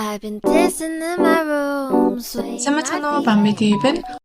I've been dancing in my room. Swaying Сайн my байцгаана уу, feet. Бамби ТV байна.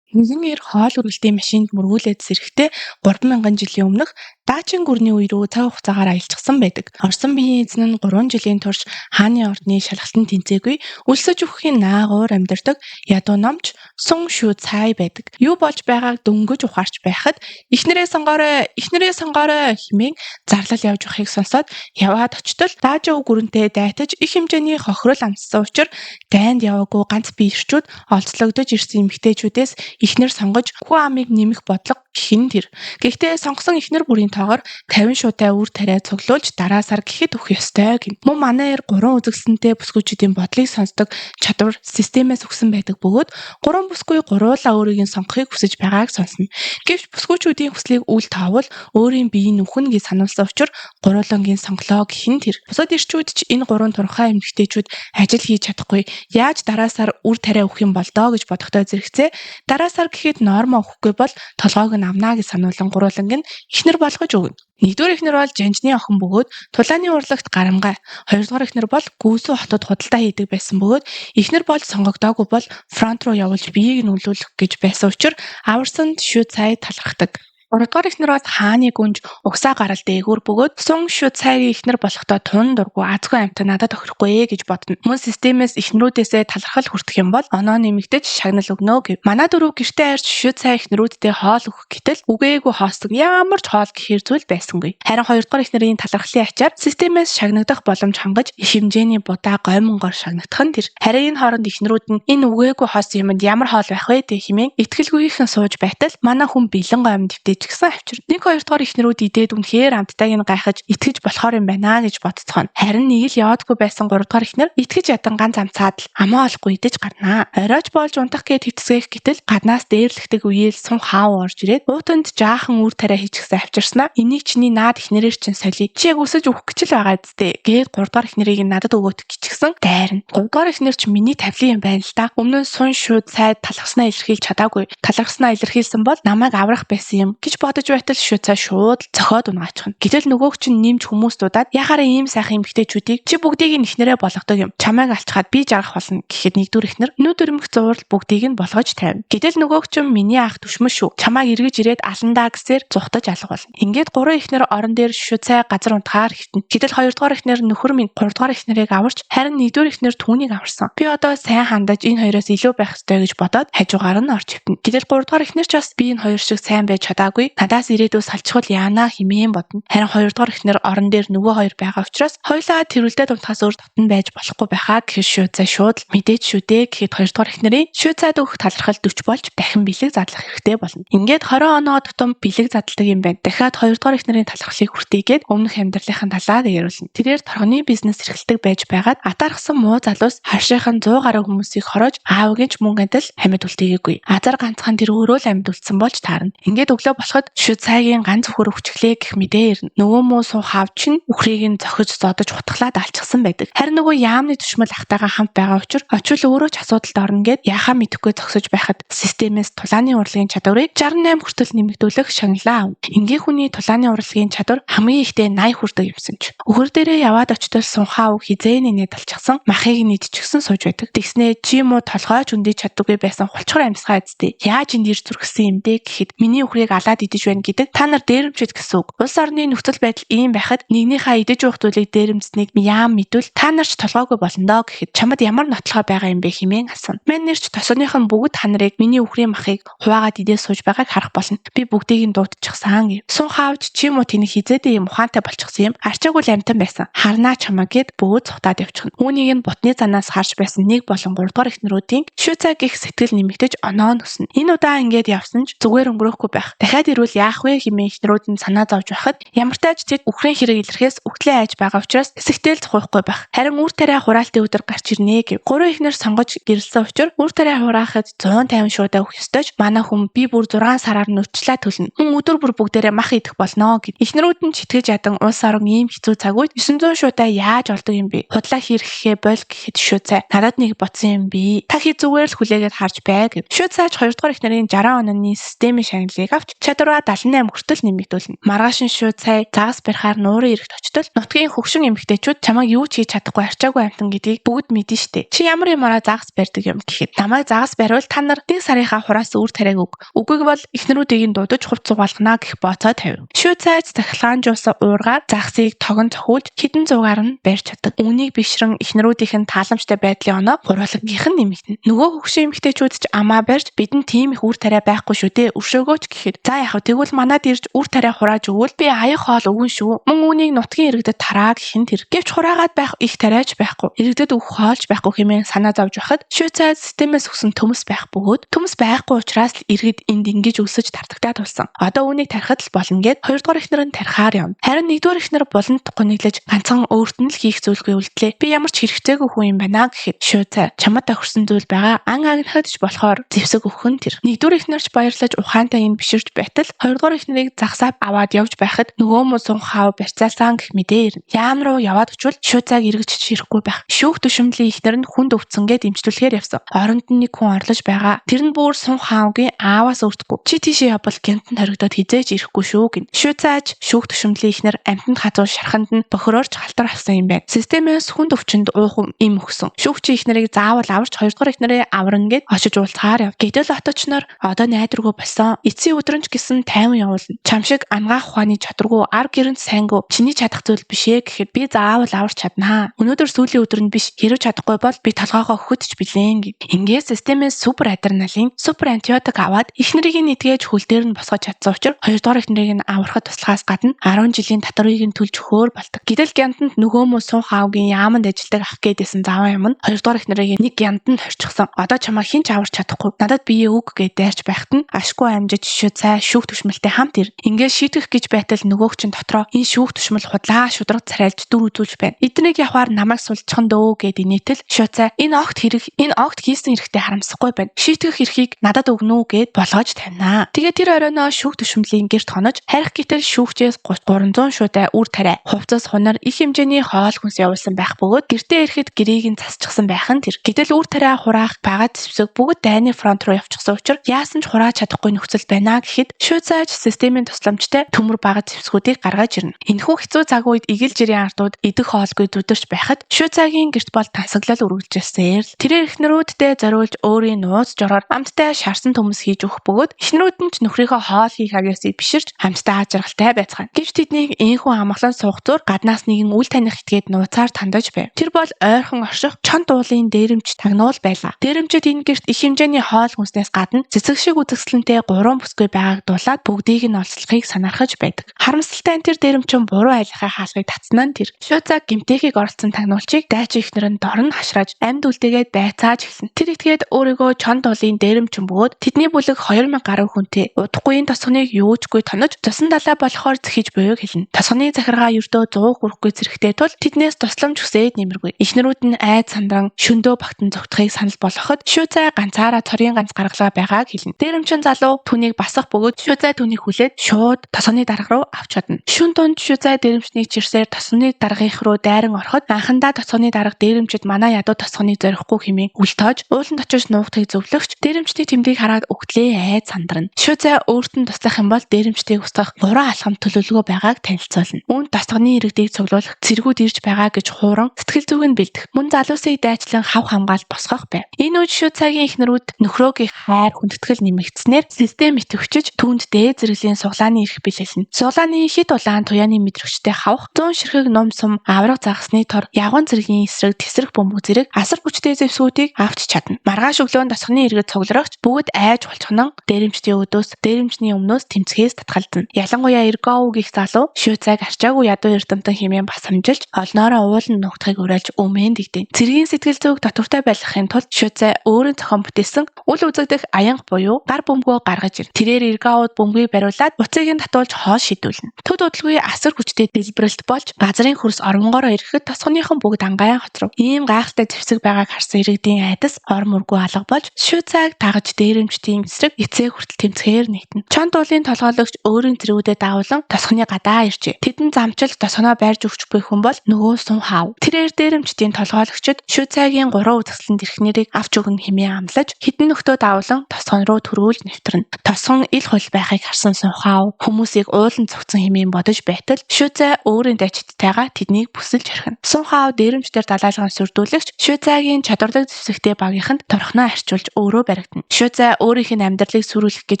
Нэгэн эр хоол үргэлтийн машинд мөргүүлээд сэрэхдээ 3000 жилийн өмнөх Даачин гүрний үе рүү цаг хугацаагаар аялчихсан байдаг. Орсон биеийн эзэн нь 3 жилийн турш хааны ордны шалгалтанд тэнцээгүй өлсөж үхэхийн наагуур амьдардаг ядуу номч Сун Шу Цай байдаг. Юу болж байгааг дөнгөж ухаарч байхад "Эхнэрээ сонгоорой, эхнэрээ сонгоорой" хэмээн зарлал явж байхыг сонсоод яваад очтол Даажуу гүрэнтэй дайтаж их хэмжээний хохирол амссан учир дайнд яваагүй ганц бие эрчүүд олзлогдож ирсэн эмэгтэйчүүдээс эхнэр сонгож хүн амыг нэмэх бодлого гэх нь тэр. Гэхдээ сонгосон эхнэр бүрийн тоогоор 50 шутай үр тариа цуглуулж дараа сар гэхэд өгөх ёстой гэнэ. Мөн манай эр 3 үзэгсэлэнтэй бүсгүйчүүдийн бодлыг сонсдог чадвар системээс өгсөн байдаг бөгөөд 3 бүсгүй гуруулаа өөрийг нь сонгохыг хүсэж байгааг сонсно. Гэвч бүсгүйчүүдийн хүслийг үл тоовол өөрийн биеийг үхнэ гэж сануулсан учир гуруулангийн сонголоо гэх нь тэр. Бусад эрчүүд ч энэ гурван туранхай эмэгтэйчүүд ажил хийж чадахгүй яаж дараа сар үр тариа өгөх юм бол доо гэж бодохдоо зэрэгцээ дараа сар гэхэд нормо өгөхгүй бол толгойг нь авна гэж сануулan гурууланг нь эхнэр болгож өгнө. Нэгдүгээр эхнэр бол жанжны охин бөгөөд тулааны урлагт гарамгай. Хоёрдугаар эхнэр бол Гүйсүү хотод худалдаа хийдэг байсан бөгөөд эхнэр болж сонгогдоогүй бол фронт руу явуулж биеийг нь үнэлүүлэх гэж байсан учир аварсанд Шү Цай талархдаг. Гуравдугаар эхнэр бол хааны гүнж угсаа гарал дээгүүр бөгөөд Сун Шу Цайгийн эхнэр болохдоо тун дургүй азгүй амьтан надад тохирохгүй ээ гэж бодно. Мөн системээс эхнэрүүдээсээ талархал хүртэх юм бол оноо нэмэгдэж шагнал өгнө гэв. Манай дөрөв гэртээ арч Шу Цай эхнэрүүдтэй хоол өгөх гэтэл үгээгүй хоостог ямар ч хоол гэхэр зүйл байсангүй. Харин хоёрдугаар эхнэрийн талархлын ачаар системээс шагнагдах боломж хангаж их хэмжээний будаа гоймонгоор шагнагдах нь тэр. Харин энэ хооронд эхнэрүүд нь энэ үгээгүй хоосон юмд ямар хоол байх вэ хэмээн итгэлгүйхэн сууж байтал манай хүн бэлэн гоймон дэвтэж гэсэн авчир. Нэг хоёрдугаар эхнэрүүд идээд үнэхээр амттайг нь гайхаж итгэж болохоор юм байна гэж бодцгооно. Харин нэг л яваадгүй байсан гуравдугаар эхнэр итгэж ядан ганц амцаад л амаа олохгүй идэж гарнаа. Оройч болж унтах гээд хэвтсгэх гэтэл гаднаас дээрлэхдэг үеэл сун хаав орж ирээд уутанд жаахан үр тариа хийчихсэн авчирснаа энийг чиний наад эхнэрээр чинь солиё. Чи яг өсөж өгөх гэж л байгаа зү гээд гуравдугаар эхнэрийг нь надад өгөөт гिचгсэн дайрна. Гуравдугаар эхнэр чи миний тавлын юм байна л да. Өмнө нь сун шууд сайд талархснаа илэрхийлж чадаагүй. Талархснаа илэрхийлсэн бол намайг аврах байсан юм гэж бодож байтал шуцаа шууд цохиод унаачихна. Гэтэл нөгөөх чинь нэмж хүмүүс дуудаад яхаараа ийм сайхан эмэгтэйчүүдийг чи бүгдийг нь эхнэрээ болгодог юм. Чамайг алчхаад би жаргах болно гэхэд нэгдүгээр эхнэр нүд өрмөх зуурал бүгдийг нь болгож тавина. Гэтэл нөгөөх чинь миний ах түшмэл шүү. Чамайг эргэж ирээд аландаа гэсээр зугтаж алга болно. Ингээд гурван эхнэр орон дээр шуцай газар унтахаар хэвтэнэ. Гэтэл хоёрдугаар эхнэр нөхөр минь гуравдугаар эхнэрийг аварч харин нэгдүгээр эхнэр түүнийг аварсан. Би одоо сайн хандаж энэ хоёроос илүү байх ёстой гэж бодоод хажуугаар нь орж хэвтэнэ. Гэтэл гуравдугаар эхнэр ч бас би энэ хоёр шиг сайн байж чадаагүй. Надаас ирээдүй салчхвал яана хэмээн бодно. Харин хоёрдугаар эхнэр орон дээр нөгөө хоёр байгаа учраас хоёулаа тэрвэлдээд унтахаас өөр дотн байж болохгүй байхаа гэхэд шууцаа шууд л мэдээж шүү дээ гэхэд хоёрдугаар эхнэрийн шууцаад өгөх талархал 40 болж дахин бэлэг задлах хэрэгтэй болно. Ингээд 20 оноо тутам бэлэг задалдаг юм байна. Дахиад хоёрдугаар эхнэрийн талархлыг хүртээгээд өмнөх амьдралынхаа талаар яриулна. Тэрээр торгоны бизнес эрхэлдэг байж байгаад атаархсан муу залуус харшийнхан 100 гаруй хүмүүсийг хороож аавыг ч мөнгө адил амьд үлдээгээгүй. Азар ганцхан тэр өөрөө л амьд үлдсэн болж таарна. Ингээд өглөө болоход Шүцайгийн ганц үхэр өвчглээ гэх мэдээ ирнэ. Нөгөө муу суу хав чинь үхрийг нь зохиж зодож хутгалаад алчихсан байдаг. Харин нөгөө яамны түшмэл ахтайгаа хамт байгаа учир очвол өөрөө ч асуудалд орно гэд яхаа мэдэхгүй зогсож байхад системээс тулааны урлагийн чадварыг 68 хүртэл нэмэгдүүлэх шагналаа авна. Энгийн хүний тулааны урлагийн чадвар хамгийн ихдээ 80 хүрдэг юмсан ч. Үхэр дээрээ яваад очтол сунхаа өг хизээ нэнэ талчихсан махыг нь идчихсэн сууж байдаг. Тэгснээ чи муу толгойч өндий чаддаггүй байсан хулчгар амьсгаа эцтэй. Яаж энд ирж зүрхсэн юм бэ гэхэд миний үхрийг алаад идэж байна гэдэг та нар дээрэмчэд гэсэн үг. Улс орны нөхцөл байдал ийм байхад нэгнийхээ идэж уух зүйлийг дээрэмдсэнийг яам мэдвэл та нар ч толгойгүй болно доо гэхэд чамд ямар нотлохоо байгаа юм бэ хэмээн асууна. Мань нэрч тосооных нь бүгд та нарыг миний үхрийн махыг хуваагаад идээ сууж байгааг харах болно. Би бүгдийг нь дуудчихсан гэв. Сун хаавч чи юм уу тэний хизээдээ юм ухаантай болчихсон юм. Арчаагүй л амтан байсан. Харнаа чамаа гэд бөөд цухтаад явчихна. Үүнийг нь бутны занаас харж байсан нэг болон гуравдугаар эхнэрүүдийн шүүцаа гих сэтгэл нэмэгдэж оноо нөснө. Энэ удаа ингээд явсан ч зүгээр өнгөрөөхгүй байх. Дахиад ирвэл яах вэ хэмээн эхнэрүүд нь санаа зовж байхад ямартай ч тэд үхрийн хэрэг илэрхээс үхтлээ айж байгаа учраас хэсэгтэл цухуйхгүй байх. Харин үр тариа хураалтын өдөр гарч ирнэ гэв. Гурван эхнэр сонгож гэрэлсэн учир үр тариа хураахад 150 шуудаа өгөх ёстой ч манай хүн би бүр 6 сараар нүчлээ төлнө. Хүн өдөр бүр бүгдээрээ мах идэх болно гэд. Эхнэрүүд нь читгэж ядан улс орон ийм хэцүү цаг үед 900 шуудаа яаж олдог юм бэ? Худлаа хийрэхээ боль гэхэд шүүцай. Надад нэг бодсон юм би. Та хий зүгээр л хүлээгээд харж бай гэв. Шүүцаач хоёрдугаар эхнэрийн 60 онооны системийн шагналыг авч чадвар Чадвараа 78 хүртэл нэмэгдүүлнэ. Маргааш нь Шуцай загас барихаар нуурын эрэгт очтол нутгийн хөгшин эмэгтэйчүүд чамайг юу ч хийж чадахгүй арчаагүй амьтан гэдгийг бүгд мэднэ штэ. Чи ямар юмараа загас барьдаг юм гэхэд намайг загас бариул та нар нэг сарынхаа хураас үр тариаг өг. Үгүйг бол эхнэрүүдийг нь дуудаж хувц сугаалгана гэх бооцоо тавив. Шуцайч цахилгаанжуулсан уургаар загсыг тогон цохиулж хэдэн зуугаар нь барьж чаддаг. Үүнийг бишрэн эхнэрүүдийнх нь тааламжтай байдлын оноо хуруулангийнх нь нэмэгдэнэ. Нөгөө хөгшин эмэгтэйчүүд ч амаа барьж бидэнд тийм их үр тариа байхгүй шүү дээ. Өршөөгөөч гэхэд за яах вэ? Тэгвэл манад ирж үр тариа хурааж өгвөл би аяг хоол өгөн шүү. Мөн үүнийг нутгийн иргэдэд тараа гэх нь тэр. Гэвч хураагаад байх их тариач байхгүй. Иргэдэд өгөх хоолч байхгүй хэмээн санаа зовж байхад Шуцай системээс өгсөн төмөс байх бөгөөд төмөс байхгүй учраас л иргэд энд ингэж өсөж тартагтаа тулсан. Одоо үүнийг тарихад л болно гэд хоёрдугаар эхнэр нь тарихаар явна. Харин нэгдүгээр эхнэр буланд гуниглаж ганцхан өөрт нь л хийх зүйлгүй үлдлээ. Би ямар ч хэрэгцээгүй хүн юм байна гэхэд Шуцай чамд тохирсон зүйл байгаа. Ан агнахад ч болохоор зэвсэг өгөх нь тэр. Нэгдүгээр эхнэрч баярлаж ухаантай юм биширч байтал хоёрдугаар эхнэрийг загсаа аваад явж байхад нөгөө муу сун хав барьцаалсан гэх мэдээ ирнэ. Яам руу яваад очвол Шуцайг эргэж ирэхгүй байх. Шүүх төшөмлийн эхнэр нь хүнд өвдсөн гээд эмчлүүлэхээр явсан. Оронд нь нэг хүн орлож байгаа. Тэр нь бүр сун хаавгийн ааваас өртөхгүй. Чи тийшээ явбал гэнтэн хоригдоод хизээж ирэхгүй шүү гин. Шуцайч шүүх төшөмлийн эхнэр амьтанд хазуу шарханд нь бохирорч халтар авсан юм байна. Системээс хүнд өвчнөд уух им өгсөн. Шүүгчийн эхнэрийг заавал аварч хоёрдугаар эхнэрээ аварна гэд очиж уулзахаар яв. Гэтэл оточноор одоо найдваргүй болсон. Эцсийн өдөр нь ч гэсэн тайван явуулна. Чам шиг ангаах ухааны чадваргүй ар гэрэнт сайнгүй чиний чадах зүйл биш ээ гэхэд би заавал аварч чаднаа. Өнөөдөр сүүлийн өдөр нь биш. Хэрв чадахгүй бол би толгоогоо өгөхөд ч билэн гэв. Ингээд системээс супер адреналин, супер антибиотик аваад эхнэрийг нь эдгэж хөл дээр нь босгож чадсан учраас хоёрдугаар эхнэрийг нь аврахад туслахаас гадна 10 жилийн татварыг нь төлж өгөхөөр болдог. Гэтэл гянтанд нөгөө мө сун хаавгийн яаманд ажилладаг ах гээдсэн заван юм нь хоёрдугаар эхнэрийг нэг гянтанд хорчихсон. Одоо чамаа хэн ч аварч чадахгүй. Надад бие өг гэд дайрч байхад нь ашгүй амжиж Шуцай шүүх түшмэлтэй хамт ир. Ингээд шийтгэх гэж байтал нөгөөх чинь дотроо энэ шүүх түшмэл худлаа шудраг царайлж дүр үзүүлж байна. Эднийг явахаар намайг сулжхан дөө гэд инээтэл Шуцай энэ огт хэрэг энэ огт хийсэн эрэхтэй харамсахгүй байна. Шийтгэх эрхийг надад өгнө үү гэд болгож тавина. Тэгээд тэр оройноо шүүх түшмэлийн гэрт хонож харих гэтэл шүүгчээс 300 шудай үр тариа хувцас хунар их хэмжээний хоол хүнс явуулсан байх бөгөөд гэртээ ирэхэд гэрийг нь засчихсан байх нь тэр. Гэтэл үр тариа хураах бага зэвсэг бүгд дайны фронт руу явчихсан учраас яасан ч хурааж чадахгүй нөхцөл байна гэхэд Шуцайч системийн тусламжтай төмөр бага зэвсгүүдийг гаргаж ирнэ. Энэхүү хэцүү цаг үед игэл жирийн ардууд идэх хоолгүй зүдэрч байхад Шуцайгийн гэрт бол тансаглал үргэлжилсээр л тэрээр эхнэрүүддээ зориулж өөрийн нууц жороор амттай шарсан төмөс хийж өгөх бөгөөд эхнэрүүд нь ч нөхрийнхөө хоол хийх авьяасыг биширч амттай аз жаргалтай байцгаана. Гэвч тэднийг энэхүү амгалан суух зур гаднаас нэгэн үл таних этгээд нууцаар тандаж байв. Тэр бол ойрхон орших чонт уулын дээрэмч тагнуул байлаа. Дээрэмчид энэ гэрт их хэмжээний хоол хүнснээс гадна цэцэг шиг үзэсгэлэнтэй 3 бүсгүй байгааг дулаад бүгдийг нь олзлохыг санаархаж байдаг. Харамсалтай нь тэр дээрэмчин буруу айлынхаа хаалгыг татсан нь тэр. Шуцай гэмтээхийг оролцсон тагнуулчийг дайчин эхнэр нь дорн хашрааж амьд үлдээгээд байцааж эхэлнэ. Тэр этгээд өөрийгөө чонт уулын дээрэмчин бөгөөд тэдний бүлэг 2000 гаруй хүнтэй удахгүй энэ тосгоныг юу ч гүй тонож цусан далай болохоор зэхэж буйг хэлнэ. Тосгоны захиргаа ердөө 100 хүрэхгүй зэрэгтэй тул тэднээс тусламж хүсээд нэмэргүй. Эхнэрүүд нь айд сандран шөндөө багтан зугтахыг санал болгоход Шуцай ганцаараа цорын ганц гаргалгаа байгааг хэлнэ. Дээрэмчин залуу түүнийг басах бөгөөд Шуцай түүнийг хүлээд шууд тосгоны дарга руу авч чадна. Шүн дунд Шуцай дээрэмчнийг чирсээр тосгоны даргынх руу дайран ороход анхандаа тосгоны дарга дээрэмчид манай ядуу тосгоныг зорихгүй хэмээн үл тоож ууланд очиж нуугдахыг зөвлөгч дээрэмчдийн тэмдгийг хараад өгтлээ айд сандарна. Шуцай өөрт нь туслах юм бол дээрэмчдийг устгах 3 алхам төлөвлөгөө байгааг танилцуулна. Үүнд тосгоны иргэдийг цуглуулах, цэргүүд ирж байгаа гэж хууран сэтгэл зүг нь бэлдэх, мөн залуусыг дайчлан хав хамгаалт босгох байв. Энэ үед Шуцайгийн эхнэрүүд нөхрөөгийн хайр хүндэтгэл нэмэгдснээр систем идэвхжиж түүнд дээд зэрэглэлийн суглааны эрх бэлэглэнэ. Суглааны хит улаан туяаны мэдрэгчтэй хавх 100 ширхэг нум сум авраг загасны тор ягуун зэргийн эсрэг тесрэх бөмбөг зэрэг асар хүчтэй зэвсгүүдийг авч чадна. Маргааш өглөө тосгоны иргэд цугларагч бүгд айж хулчханан дээрэмчдийн өдөөс дээрэмчний өмнөөс тэмцэхээс татгалзана. Ялангуяа Эргоу гих залуу Шуцайг арчаагүй ядуу эрдэмтэн хэмээн басамжилж олноороо ууланд нуугдахыг уриалж өмнө дэгдэнэ. Цэргийн сэтгэл зүйг татвартай байлгахын тулд Шуцай өөрийн зохион бүтээсэн үл үзэгдэх аянга буюу гар бөмбөгөө гаргаж ирнэ. Тэрээр Эргоуд бөмбөгийг бариулаад буцыг нь татуулж хоол шидүүлнэ. Төд удалгүй асар хүчтэй дэлбэрэлт болж газрын хөрс оронгоороо ирэхэд тосгоныхон бүгд ангайн хоцров. Ийм гайхалтай зэвсэг байгааг харсан иргэдийн айдас ор мөргөө алга болж Шуцайг дагаж дээрэмчдийн эсрэг эцээ хүртэл тэмцэхээр нийтнэ. Чонт уулын толгойлогч өөрийн цэргүүдэд дагуулan тосгоны гадаа иржээ. Тэдэн замчил тосгоноо байрж өгч буй хүн бол нөгөө сун хаав. Тэрээр дээрэмчдийн толгойлогчид Шуцайгийн 3 үзэсгэлэнт эрх нэрийг авч өгнө хэмээн амлаж хэдэн нөхдөө дагуулan тосгон руу төрүүлж нэвтрэнэ. Тосгон ил хулиа сонирхол байхыг харсан Сунхао хүмүүсийг ууланд зугтсан хэмээн бодож байтал Шүцай өөрийн дайчдтайгаа тэднийг бүсэлж орхино. Сунхао дээрэмчдэр далайлган сүрдүүлэгч Шүцайгийн чадварлаг зэвсэгтэй багийнханд торхноо арчуулж өөрөө баригдана. Шүцай өөрийнх нь амьдралыг сүрүүлэх гэж